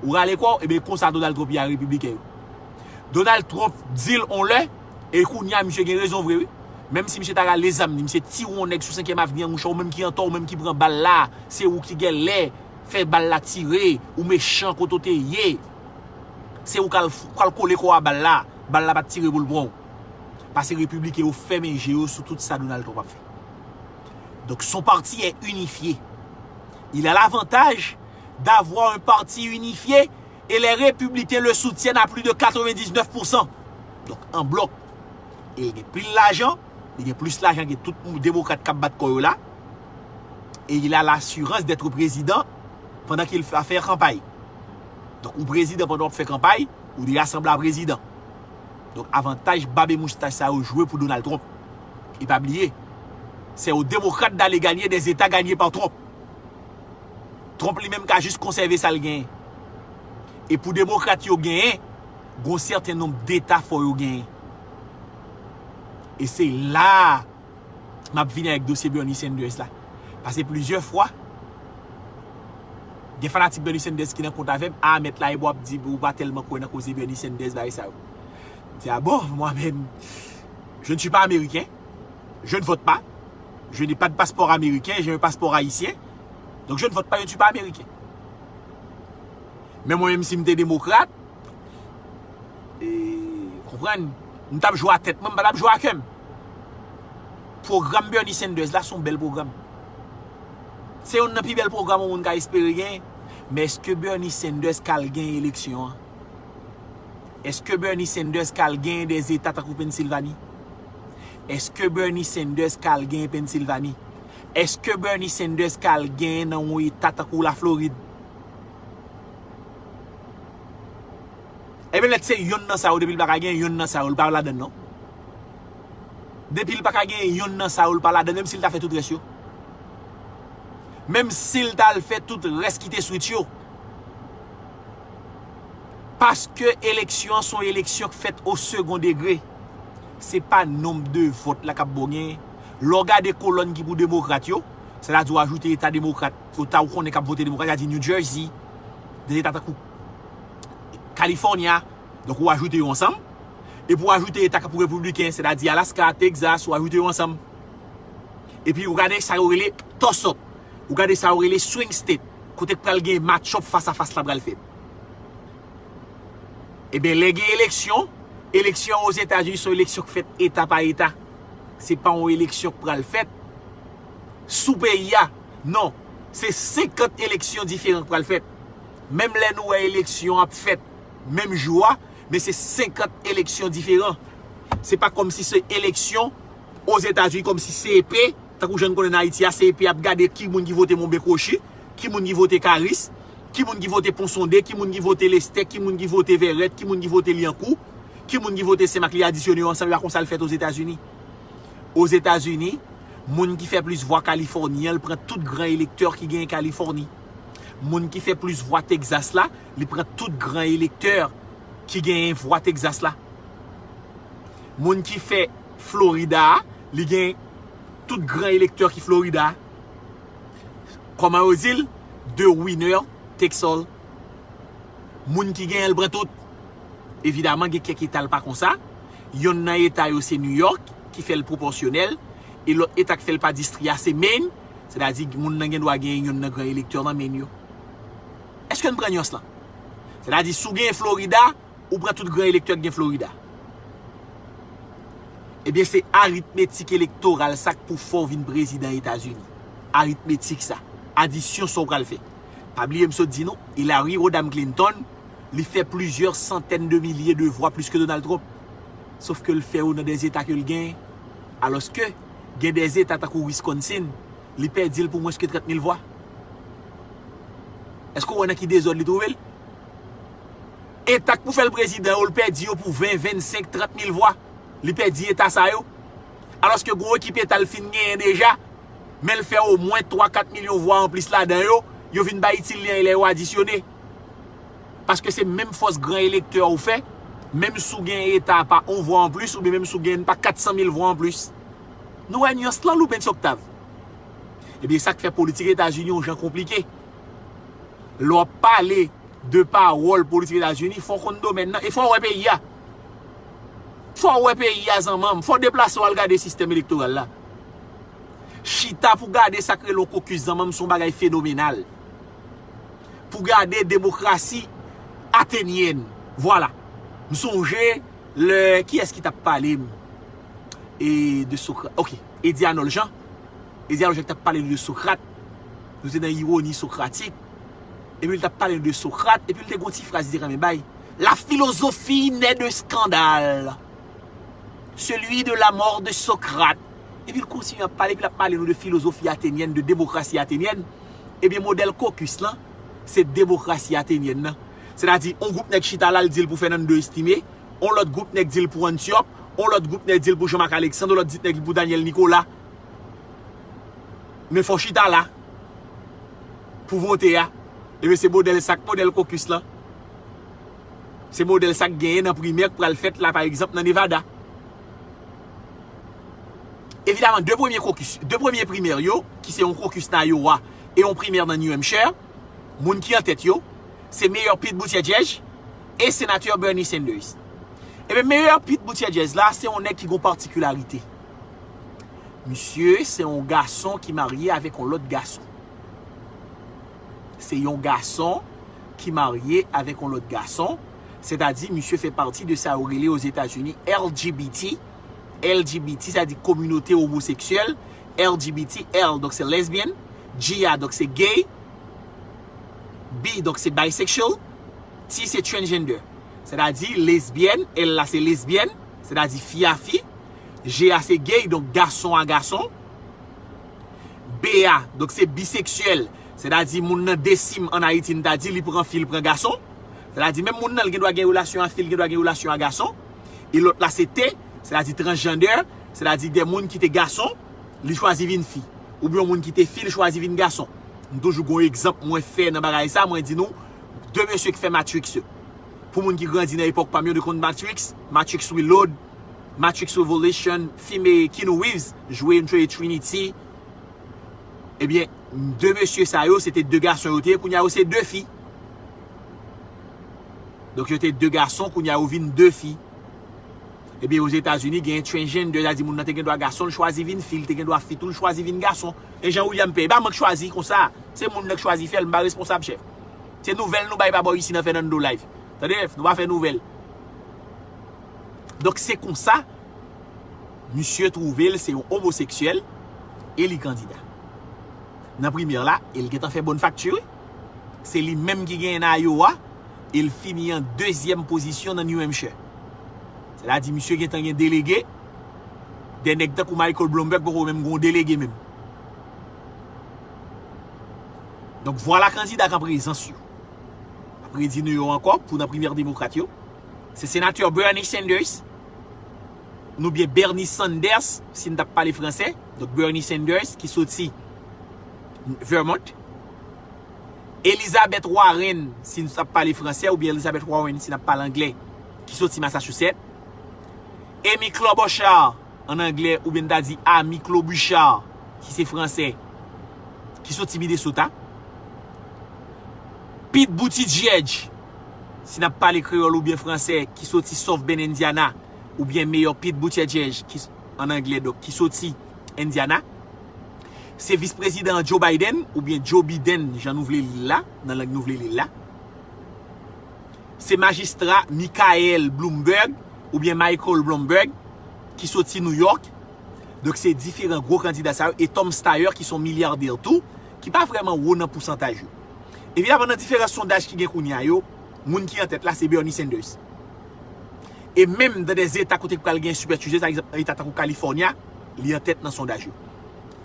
ou rale kò w, ebyen konsa Donald Trump ye a repibliken yo. Donald Trump di l on lè, e kounye a misye gen rezon vre wi. Menm si misye ta rale zam li, misye tiye yon nèg sou senkyèm avni an, monchè, ou menm ki antò, ou menm ki pran bal la, se ou ki gèlè fè bal la tire, ou mechan kote w te ye. Se ou k al, k al kole kò a bal la, bal la pa t tire pou l pran w. Paske repibliken yo fèmen je yo sou tout sa Donald Trump ap fè. Donc son parti est unifié. Il a l'avantage d'avoir un parti unifié et les républicains le soutiennent à plus de quatre-vingt-dix-neuf pour cent. Donk an blòk. E li gen pil lajan, li gen plis lajan ke tout demokrat k ap bat kò yo la. Et il a l'assurance d'être président pendant qu'il va faire campagne. Donk ou prezidan pandan w ap fè kanpay, ou deja sanble a prezidan. Donk avantaj bab e moustach sa yo jwe pou Donald Trump. E pa bliye, c'est aux démocrates d'aller gagner des États gagnés par Trump. Trump li menm ka jis konsève sa l genyen. E pou demokrat yo genyen, gon sèten nonb deta fò yo genyen. E se la a m ap vini avèk dosye Bernie Sanders la. Paske plizyè fwa, gen fanatik Bernie Sanders ki nan kont avè m, a mèt la, e bon ap di ou pa tèlman kwè nan koze Bernie Sanders, bagay sa yo. M di, ah bon, moi-même, je ne suis pas américain. Je ne vote pas. Je n'ai pas de passeport américain, j'ai un passeport haïtien. Donc je ne vote pas, je ne suis pas américain. Men mwen menm si m te demokrat, e, konprann, m t ap jwe a tèt mwen, m pa t ap jwe a kè m. Pwogram Bernie Sanders la se yon bèl pwogram. Se youn nan pi bèl pwogram yon moun ka espere gen. Men èske Bernie Sanders ka al genyen eleksyon an? Èske Bernie Sanders ka al genyen dè eta tankou Pennsilvani? Èske Bernie Sanders ka al genyen Pennsilvani? Èske Bernie Sanders ka al genyen nan yon eta tankou Laflorid? Ebyen lèt se yonn nan sa yo, depi l pa ka genyen yonn nan sa yo, l pa ladann non. Depi l pa ka genyen yonn nan sa yo, l pa ladann, menm si l ta fè tout rès yo. Menm si l t al fè tout rès ki te swit yo. Paske eleksyon an se yon eleksyon k fèt o segon degre. Se pa nonb de vòt la k ap ba w genyen. Lè w gade kolòn ki pou demokrat yo, sètadi w ajoute eta demokrat, eta ou konnen k ap vote demokrat, sètadi New Jersey, de eta tankou California, donk ou ajoute yo ansanm. Epi w ajoute eta k pou repibliken, sètadi Alaska, Texas, ou ajoute yo ansanm. Epi ou gade sa yo rele toss up. Ou gade sa yo rele swing state. Kote k pral gen match up fas a fas la pral fèt. Ebyen, lè gen eleksyon, eleksyon an Ozetazini se yon eleksyon k fèt eta pa eta. Se pa yon eleksyon k pral fèt sou peyi a. Non, se senkant eleksyon diferan k pral fèt. Menm lè nou wè eleksyon ap fèt menm jou a, men se senkant eleksyon diferan. Se pa kòmsi se eleksyon Ozetazini kòmsi C E P, tankou jan n konnen nan Ayiti a, C E P ap gade ki moun ki vote Monben Kwochi, ki moun ki vote Karis, ki moun ki vote Ponsonde, ki moun ki vote Lestè, ki moun ki vote Vèrèt, ki moun ki vote Lyankou, ki moun ki vote Senmak, li adisyone yo ansanm, e pa konsa l fèt Ozetazini. Ozetazini, moun ki fè plis vwa Kalifòni an, l pran tout gran elektè ki genyen Kalifòni. Moun ki fè plis vwa Texas la, li pran tout gran elektè ki genyen vwa Texas la. Moun ki fè Florida a, li gen tout gran elektè ki Florida a. Kòman yo di l? The winner takes all. Moun ki genyen l pran tout. Evidaman, gen kèk eta l pa konsa. Yonn nan eta yo se New York, ki fè l pwopòsyonèl, e lòt eta k fè l pa distri a se Maine, sètadi moun nan gen dwa genyen yonn nan gran elektè nan Maine yo. Èske n pran nyans lan? Sètadi, si w genyen Florida, ou pran tout gran elektè ki gen Florida. Ebyen, se aritmetik elektoral sa k pou fè w vin prezidan Etazini. Aritmetik sa. Adisyon sa w pral fè. Pa bliye m sot di nou, Hillary, Rodam Clinton, li fè plizyè santèn de milye de vwa plis ke Donald Trump. Sof ke l fè yo nan dè eta ke l genyen. Alòske, gen dè eta tankou Wisconsin, li pèdi l pou mwens ke trant mil vwa. Èske w wè nan ki dezòd li twouve l? Eta k pou fè l prezidan yo, l pèdi yo pou ven, vennsenk, trant mil vwa. Li pèdi eta sa yo. Alòske gwo ekip eta l fin genyen deja, men l fè omwen twa, kat milyon vwa anplis ladan yo, yo vin pa itil li anyen lè yo adisyone. Paske se menm fòs gran elektè ou fè, menm si w gen eta pa yon vwa anplis, oubyen menm si w gen pa kat san mil vwa anplis. Nou wè nyans lan, Loubenn Soktav? Ebyen, sa k fè politik Etazini yon jan konplike. Lè w ap pale de pawòl politik Etazini, fò w konn domèn nan, e fò w wè peyi a. Fò w wè peyi a, zanmanm. Fò w deplase w al gade sistèm elektoral la. Chita pou gade sa k rele yon kokis, zanmanm, se yon bagay fenomenal. Pou gade demokrasi atenyèn. Vwala. M sonje lè, kiyès ki t ap pale m? E de Sokrat. Ok. Eddy Arnold Jean. Eddy Arnold Jean ki t ap pale nou de Sokrat. Nou te nan iwoni sokratik. Epi l t ap pale nou de Sokrat. Epi l te gen yon ti fraz li te renmen bay. La philosophie naît de scandale. Celui de la mort de Socrate. Epi l kontinye ap pale, epi l ap pale nou de filozofi atenyèn, de demokrasi atenyèn. Ebyen, modèl kokis lan, se demokrasi atenyèn nan. Sètadi, yon gwoup nèg chita la, l di l pou Fernando Estimé, yon lòt gwoup nèg di l pou Antiope, yon lòt gwoup nèg di l pou Jean-Marc Alexandre, yon lòt gwoup nèg di l pou Daniel Nicolas. Men fò w chita la pou vote a. Ebyen, se modèl sa k modèl kokis lan. Se modèl sa k genyen nan primè k pral fèt la, pa egzanp, nan Nevada. Evidaman, de premye kokis, de premye primè yo, ki se yon kokis nan Iowa e yon primè nan New Hampshire, moun ki antèt yo, se Meyè Pete Buttigieg e Senatè Bernie Sanders. Ebyen, Meyè Pete Buttigieg la, se yon nèg ki gen yon patikilarite. Misye se yon gason ki marye avèk yon lòt gason. Se yon gason ki marye avèk yon lòt gason, sètadi misye fè pati de sa yo rele Ozetazini L G B T. L G B T, sa di kominote omoseksyèl. L G B T, L, donk se lesbian. G a, donk se gay. B, donk se bisexual. T, se transgender. Sètadi lesbyèn, L la se lesbyèn, sètadi fi a fi. G a se gay, donk gason a gason. B a, donk se biseksyèl, sètadi moun nan de sim ann Ayiti, n ta di, li pran fi, li pran gason. Sètadi menm moun nan, li gen dwa gen relasyon a fi, li gen dwa gen relasyon a gason. E lòt la se T, sètadi transgender, sètadi de moun ki te gason, li chwazi vin fi. Oubyen yon moun ki te fi, li chwazi vin gason. M toujou gen yon egzanp mwen fè nan bagay sa, mwen di nou, de mesye ki fè Matrix yo. Pou moun ki grandi nan epòk pa m yo, nou konn Matrix, Matrix Reload, Matrix Revolution, fim e Keanu Reeves jwe, m jwe Trinity. Ebyen, de mesye sa yo, se te de gason yo te ye, kounye a yo se de fi. Donk yo te de gason, kounye a yo vin de fi. Ebyen, Ozetazini, gen transgender, sa di moun nan te gen dwa gason, l chwazi vin fi, l te gen dwa fi tou, l chwazi vin gason. E jan William Pay, e pa mwen k chwazi konsa. Se moun nan k chwazi fè l, m pa responsab, chèf. Se nouvèl nou bay pa bò isi nan Fernando Live. Tande, nou pa fè nouvèl. Donk, se konsa, misye twouve l se yon omoseksyèl e li kandida. Nan primè la, e l gentan fè bòn fakti, wi. Se li menm ki genyen nan Iowa, e l fini an dezyèm pozisyon nan New Hampshire. Sètadi, misye gentan gen delege, de nèg tankou Michael Bloomberg poko menm gen yon delege menm. Donk, vwala kandida k an prezans yo. M ap redi nou yo ankò, pou nan primè demokrat yo. Se senatè Bernie Sanders, oubyen Bernie Sanders, si n t ap pale fransè. Donk, Bernie Sanders, ki soti Vermont. Elizabeth Warren, si n ap pale fransè, oubyen Elizabeth Warren, si n ap pale anglè, ki soti Massachusetts. Amy Klobuchar, an anglè, oubyen n ta di Amy Klobuchar, si se fransè, ki soti Minnesota. Pete Buttigieg, si n ap pale kreyòl oubyen fransè, ki soti South Bend, Indiana, oubyen Mayor Pete Buttigieg, ki, an anglè, donk, ki soti Indiana. Se vis prezidan Joe Biden, oubyen Joe Biden, jan nou vle li l la, nan lang nou vle li l la. Se majistra Michael Bloomberg, oubyen Michael Bloomberg, ki soti New York. Donk, se diferan gwo kandida sa yo, e Tom Steyer, ki se yon milyadè tou, ki pa vrèman wo nan pousantaj yo. Evidaman, nan diferan sondaj ki gen kounye a yo, moun ki an tèt la, se Bernie Sanders. E menm nan de eta kote ki pral gen Super Tuesday, pa egzanp, nan eta tankou California, li an tèt nan sondaj yo.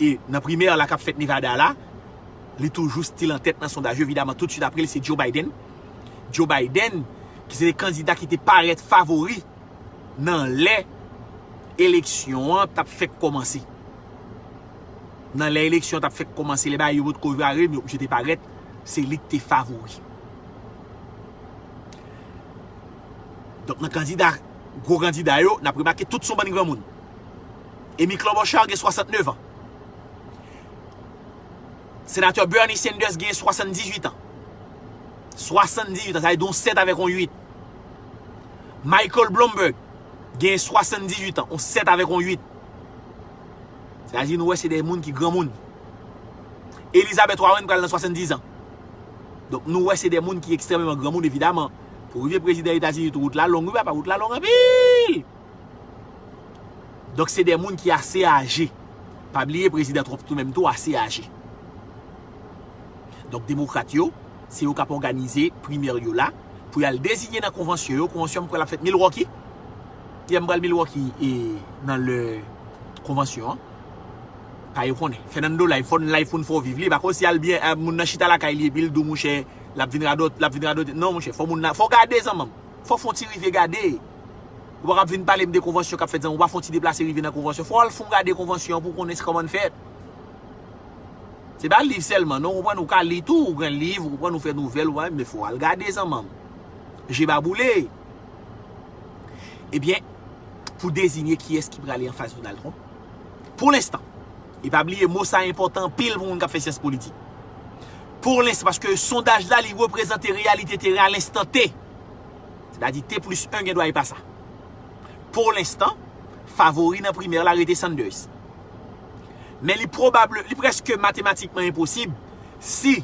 E nan primè la k ap fèt Nevada la, li toujou still an tèt nan sondaj yo. Evidaman, toutswit apre l, se Joe Biden. Joe Biden, ki se te kandida ki te parèt favori nan lè eleksyon an t ap fèk kòmanse. Nan lè eleksyon an t ap fèk kòmanse, lè bagay yo potko vare, men yo oblije te parèt, se li ki te favori. Donk, nan kandida, gwo kandida yo, n ap remake tout se yon bann granmoun. Amy Klobuchar gen swasantnèf an. Senatè Bernie Sanders gen swasanndizuit an. Swasanndizuit an, sa vle di yon sèt avèk yon uit. Michael Bloomberg gen swasanndizuit an, yon sèt avèk yon uit. Sa vle di nou wè se de moun ki granmoun. Elizabeth Warren pral nan swasanndizan. Donk nou wè se de moun ki ekstrèmeman granmoun, evidaman. Pou rive prezidan Etazini tou, wout la long, wi papa, wout la long anpil. Donk se de moun ki ase aje. Pa bliye prezidan Trump tou menm tou ase aje. Donk demokrat yo, se yo k ap òganize primè yo la, pou y al deziye nan konvansyon yo. Konvansyon an m kwè l ap fèt Milwaukee. Yè m pral Milwaukee e nan lè konvansyon an. Ka yo konnen. Fernando live, fò n live pou n fè w viv li. Pa konn si al byen, eh, moun nan chita lakay li epi l di w monchè, l ap vin radòt, l ap vin radòt. Non monchè, fò moun nan, fò w gade zanmanm. Fò w fè yon ti rive gade. Ou pa ka ap vin pale m de konvansyon k ap fèt zanmi, ou pa fè yon ti deplase rive nan konvansyon. Fò w al fè yon gade konvansyon an pou w konnen kòman l fèt. Se pa liv sèlman, non, ou konprann, ou ka li tou, ou gen liv, ou konprann, ou fè nouvèl, ou pa, men fò w al gade zanmanm. Je pa boule. Ebyen, pou deziye kiyès ki prale anfas Donald Trump, pou lenstan, e pa bliye mo sa enpòtan anpil pou moun k ap fè syans politik. Pou lenstan, paske sondaj la, li reprezante reyalite teren a lenstan T. Sètadi T plis en gen dwa e pa sa. Pou lenstan, favori nan primè la rete Sanders. Men li pwobab, li prèske matematikman enposib si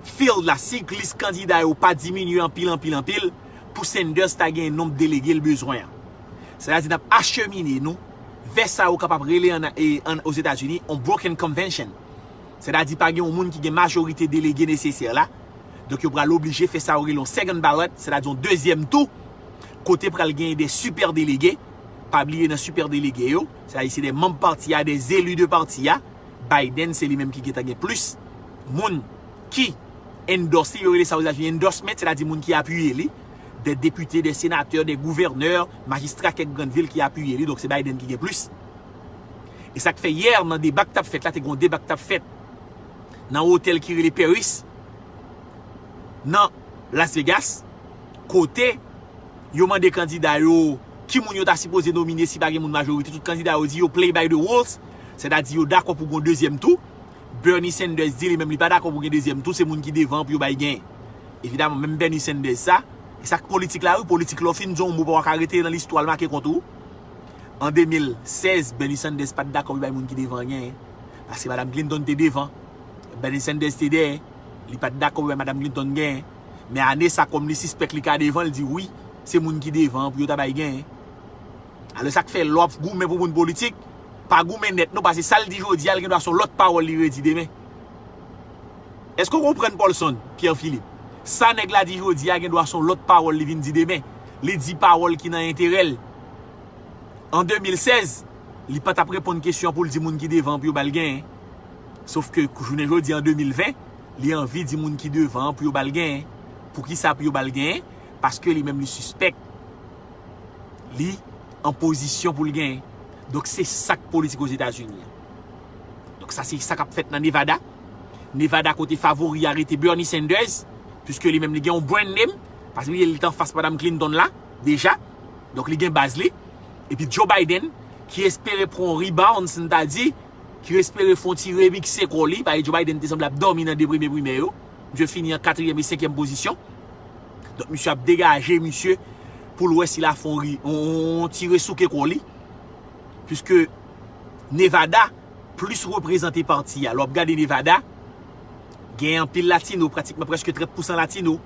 field la, si lis kandida yo pa diminye anpil, anpil, anpil, pou Sanders ta gen nonb delege l bezwen an. Sètadi n ap achemine nou vè sa yo kapab rele an, e, an, Ozetazini, on broken convention. Sètadi pa gen yon moun ki gen majorite delege nesesè la. Donk yo pral oblije fè sa yo rele yon second ballot, sètadi yon dezyèm tou, kote pral genyen de sipè delege. Pa bliye nan sipè delege yo, sètadi se de manm pati a, de zeli de pati a. Biden se li menm ki gentan gen plis moun ki endorse, yo rele sa Ozetazini endorsement, sètadi moun ki apiye li, de depite, de senatè, de gouvènè, majistra kèk grann vil ki apiye li, donk se Biden ki gen plis. E sa k fè yè nan deba k t ap fèt la, te gen yon deba k t ap fèt nan yon otèl ki rele Paris, nan Las Vegas, kote yo mande kandida yo ki moun yo ta sipoze nomine si pa gen moun majorite. Tout kandida yo di yo play by the rules, sètadi yo dakò pou gen yon dezyèm tou. Bernie Sanders di li menm li pa dakò pou gen dezyèm tou, se moun ki devan an pou yo bay genyen. Evidaman, menm Bernie Sanders sa, e sa k politik la wi, politik lè w fin di yon mo pa w ka rete nan listwa l make kont ou. An de mil sèz, Bernie Sanders pa t dakò pou bay moun ki devan an genyen. Paske Madam Clinton te devan, Bernie Sanders te dèyè, li pa t dakò pou bay Madam Clinton genyen. Men ane sa, kòm li sispèk li ka devan, li di wi, se moun ki devan an pou yo ta bay genyen. Alò sa k fè lè w ap goumen pou moun politik, pa goumen nèt non, paske sa l di jodi a, l gen dwa se yon lòt pawòl li redi demen. Èske w konprann Paulson, Pierre Philippe? Sa nèg la di jodi a, gen dwa se yon lòt pawòl li vin di demen. Li di pawòl ki nan enterè l. An de mil sèz, li pa t ap reponn kesyon pou l di moun ki devan an pou yo ba l genyen. Sof ke jounen jodi a, an de mil ven, li anvi di moun ki devan an pou yo ba l genyen. Poukisa pou yo ba l genyen? Paske li menm li sispèk li an pozisyon pou l genyen. Donk se sa k politik Ozetazini an. Donk sa se sa k ap fèt nan Nevada. Nevada kote favori a rete Bernie Sanders, piske li menm li gen yon brand name, paske li, li t anfas Madanm Clinton la, deja. Donk li gen baz li. Epi Joe Biden, ki espere pran yon rebound, si n ta di, ki espere fè yon ti remikse kò li, paske Joe Biden te sanble ap dòmi nan de premye primè yo. Misye fini an katriyèm e senkyèm pozisyon. Donk misye ap degaje misye pou l wè si l a fè yon ri-, yon, yon ti resouke kò li. Piske Nevada plis reprezante pati a. Lè w ap gade Nevada, gen anpil latino, pratikman prèske trant pousan latino,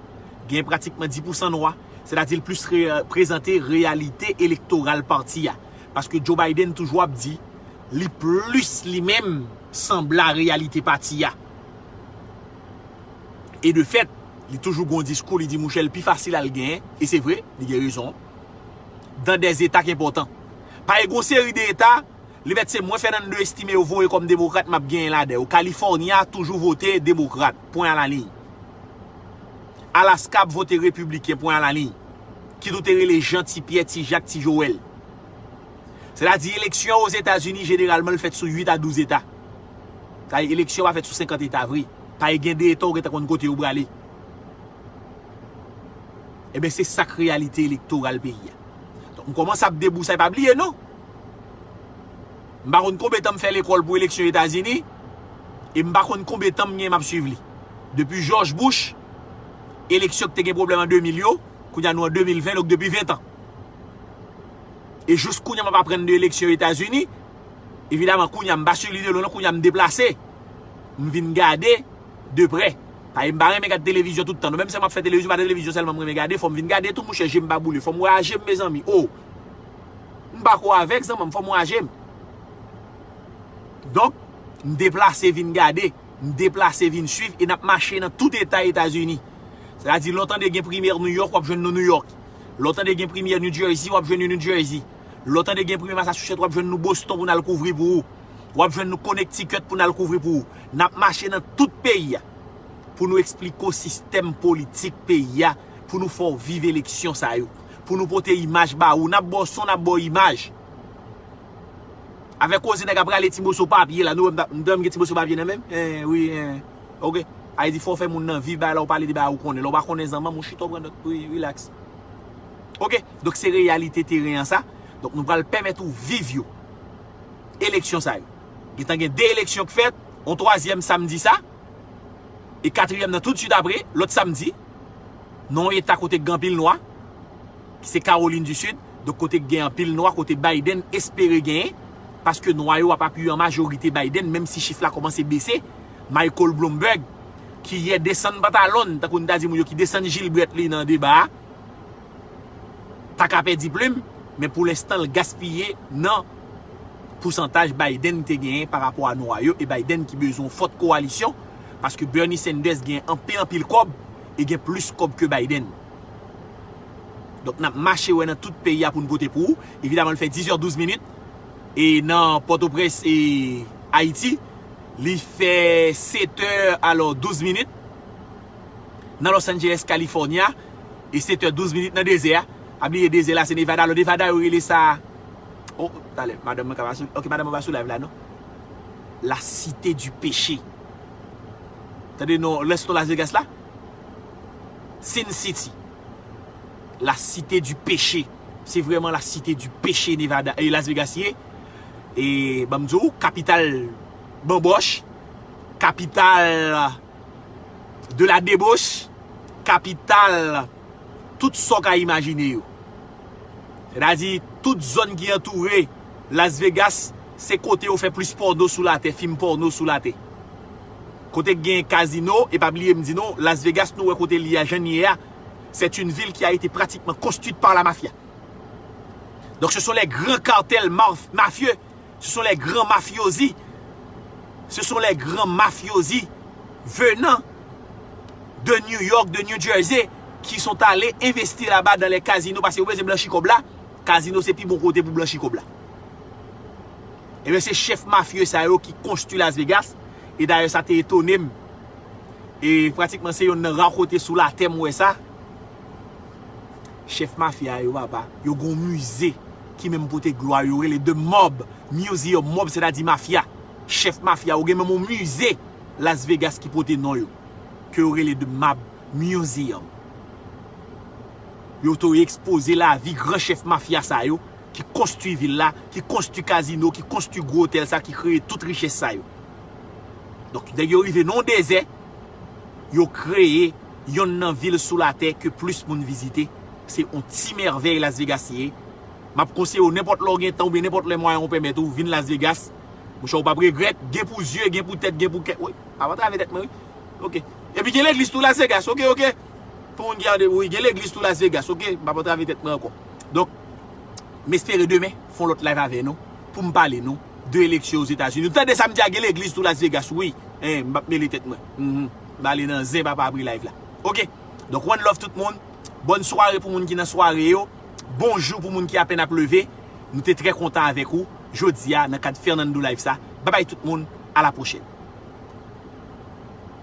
gen pratikman dis pousan nwa, sètadi l plis reprezante reyalite elektoral pati a. Paske Joe Biden toujou ap di, li plis li menm sanble a reyalite pati a. E de fèt, li toujou gon diskou, li di mouchè l pi fasil al genyen, e se vre, li gen rezon, dan dè zeta ki enpòtan. Paske gon seri de eta, li mèt se mwen Fernando Estime yo voye kòm demokrat m ap genyen ladan yo. California toujou vote demokrat, pwen a la liy. Alaska ap vote repibliken, pwen a la liy. Kit ou te rele Jan, Ti Pyè, Ti Jak, Ti Jowèl. Sètadi eleksyon Ozetazini jeneralman l fèt sou uit a douz eta. Sa vle di eleksyon pa fèt sou senkant eta vre. Paske gen de eta ou gentan konn kote yo prale. Ebyen se sa k reyalite elektoral peyi a. Donk m kòmanse ap debousay, pa bliye non. M pa konn konbyen tan m fè lekòl pou eleksyon Etazini, e m pa konn konbyen tan m gen m ap swiv li. Depi George Bush, eleksyon ki te gen pwoblèm an de mil yo, kounye a nou an de mil ven, donk depi ven tan. E jous kounye a m ap aprann de eleksyon Etazini. Evidaman, kounye a m pa swiv li de lwen non, kounye a m deplase. M vin gade de prè. Paske m pa renmen gade televizyon tout tan non. Menm si m ap fè televizyon, pa televizyon sèlman m renmen gade, fò m vin gade tou mouchè, je m pa boule. Fò m wè a je m, mezanmi. O! M pa ko avèg zanmanm, fò m wè a je m. Donk, m deplase vin gade. M deplase vin swiv e n ap mache nan tout eta Etazini. Sètadi, lè w tande gen primè New York, w ap jwenn nou New York. Lè w tande gen primè New Jersey, w ap jwenn nou New Jersey. Lè w tande gen primè Massachusetts, w ap jwenn nou Boston pou n al kouvri pou ou. W ap jwenn nou Connecticut pou n al kouvri pou ou. N ap mache nan tout peyi a pou nou eksplike w sistèm politik peyi a, pou nou fè w viv eleksyon sa yo, pou nou pote imaj ba ou. N ap ba w son, n ap ba w imaj. Avèk koze nèg ap rale ti moso papye la, nou wè m ta, m ta gen ti moso papye nan men m? Eh, wi, eh. Ok. Sa vle di fò w fè moun nan viv bagay la, ou pale de bagay ou konnen. Lè w pa konnen zanmanm, ou chita w pran nòt. Wi, relax. Ok. Donk se reyalite teren an sa. Donk nou pral pèmèt ou viv yo. Eleksyon sa yo. Gentan gen de eleksyon k fèt, yon twazyèm samdi sa. E katriyèm nan tout swit apre, lòt samdi, nan yon eta kote k gen anpil nwa, ki se Kawolin di Sid, donk kote k gen anpil nwa, kote Biden espere genyen, paske nwa yo ap apiye an majorite Biden, menm si chif la kòmanse bese. Michael Bloomberg, ki yè desann pantalòn, tankou n ta di moun yo ki desann jilbrèt li nan deba a, ta ka pèdi plim, men pou lenstan l gaspiye nan pousantaj Biden te genyen pa rapò a nwa yo, e Biden ki bezwen yon fòt kowalisyon, paske Bernie Sanders gen anpil anpil kòb, e gen plis kòb ke Biden. Donk n ap mache wè nan tout peyi a pou n pote pou ou. Evidaman, l fè diz è douz minit, e nan Pòtoprens e Ayiti, li fè sèt è, alò, douz minit. Nan Los Angeles, California, e sèt è douz minit nan dezè a. Pa bliye dezè la se Nevada. Alò Nevada yo rele sa, oh, talè, madanm mwen ka pa sou, ok, madanm mwen pa sou live la non. La cité du péché. Tande non, lè non Las Vegas la? Sin City. La cité du péché. Se vrèman la cité du péché Nevada e Las Vegas ye. E ban m di w, kapital banbòch, kapital de la debauche, kapital tout sa w ka imajine yo. Sètadi, tout zòn ki antoure Las Vegas, se kote yo fè plis pòno sou latè, fim pòno sou latè. Kote k gen kazino, e pa bliye m di nou, Las Vegas, nou wè kote l ye a, jan l ye a, c'est une ville qui a été pratiquement construite par la mafia. Donc, ce sont les grands cartels maf-, mafieux Ce sont les grands mafiosi. Ce sont les grands mafiosi venant de New York, de New Jersey, qui sont allés investir là-bas dans les casinos, paske yo bezwen blanchi kòb la. Kazino se pi bon kote pou blanchi kòb la. Ebyen, se chèf mafye sa yo ki konstwi Las Vegas. E dayè, sa te etone m. E pratikman, se yonn nan ra kote sou latè m wè sa. Chèf mafya yo, papa, yo gon mize ki menm pote glwa yo, rele The Mob Museum. Mob, sètadi mafya. Chèf mafya, yo gen menm yon mize Las Vegas ki pote non yo, ke yo rele The Mob Museum. Yo te ekspoze lavi gran chèf mafya sa yo ki konstwi vil la, ki konstwi kazino, ki konstwi gwo otèl sa, ki kreye tout richès sa yo. Donk, nèg yo rive nan yon dezè, yo kreye yonn nan vil sou latè ke plis moun vizite. Se yon ti mèvèy Las Vegas ye. M ap konseye w, nenpòt lè w gen tan oubyen nenpòt lè mwayen w pèmèt ou, vin Las Vegas. Monchè, ou p ap regrèt. Gen pou zye, gen pou tèt, gen pou kè. Wi, m ap antrave tèt mwen, wi. Ok. Epi gen legliz tou Las Vegas, ok, ok. Pou moun ki ande, wi, gen legliz tou Las Vegas, ok. M ap antrave tèt mwen ankò. Donk, m espere demen fè yon lòt live avè nou pou m pale nou de eleksyon Ozetazini. Nou tande sa m di a, gen legliz tou Las Vegas, wi. Hein, m ap mele tèt mwen. Mhm. M ale nan zen papa apre live la. Ok. Donk, one love tout moun. Bòn sware pou moun ki nan sware yo. Bonjou pou moun ki apèn ap leve. Nou te trè kontan avèk ou jodi a nan kad Fernando Live sa. Babay tout moun, a la pwochèn.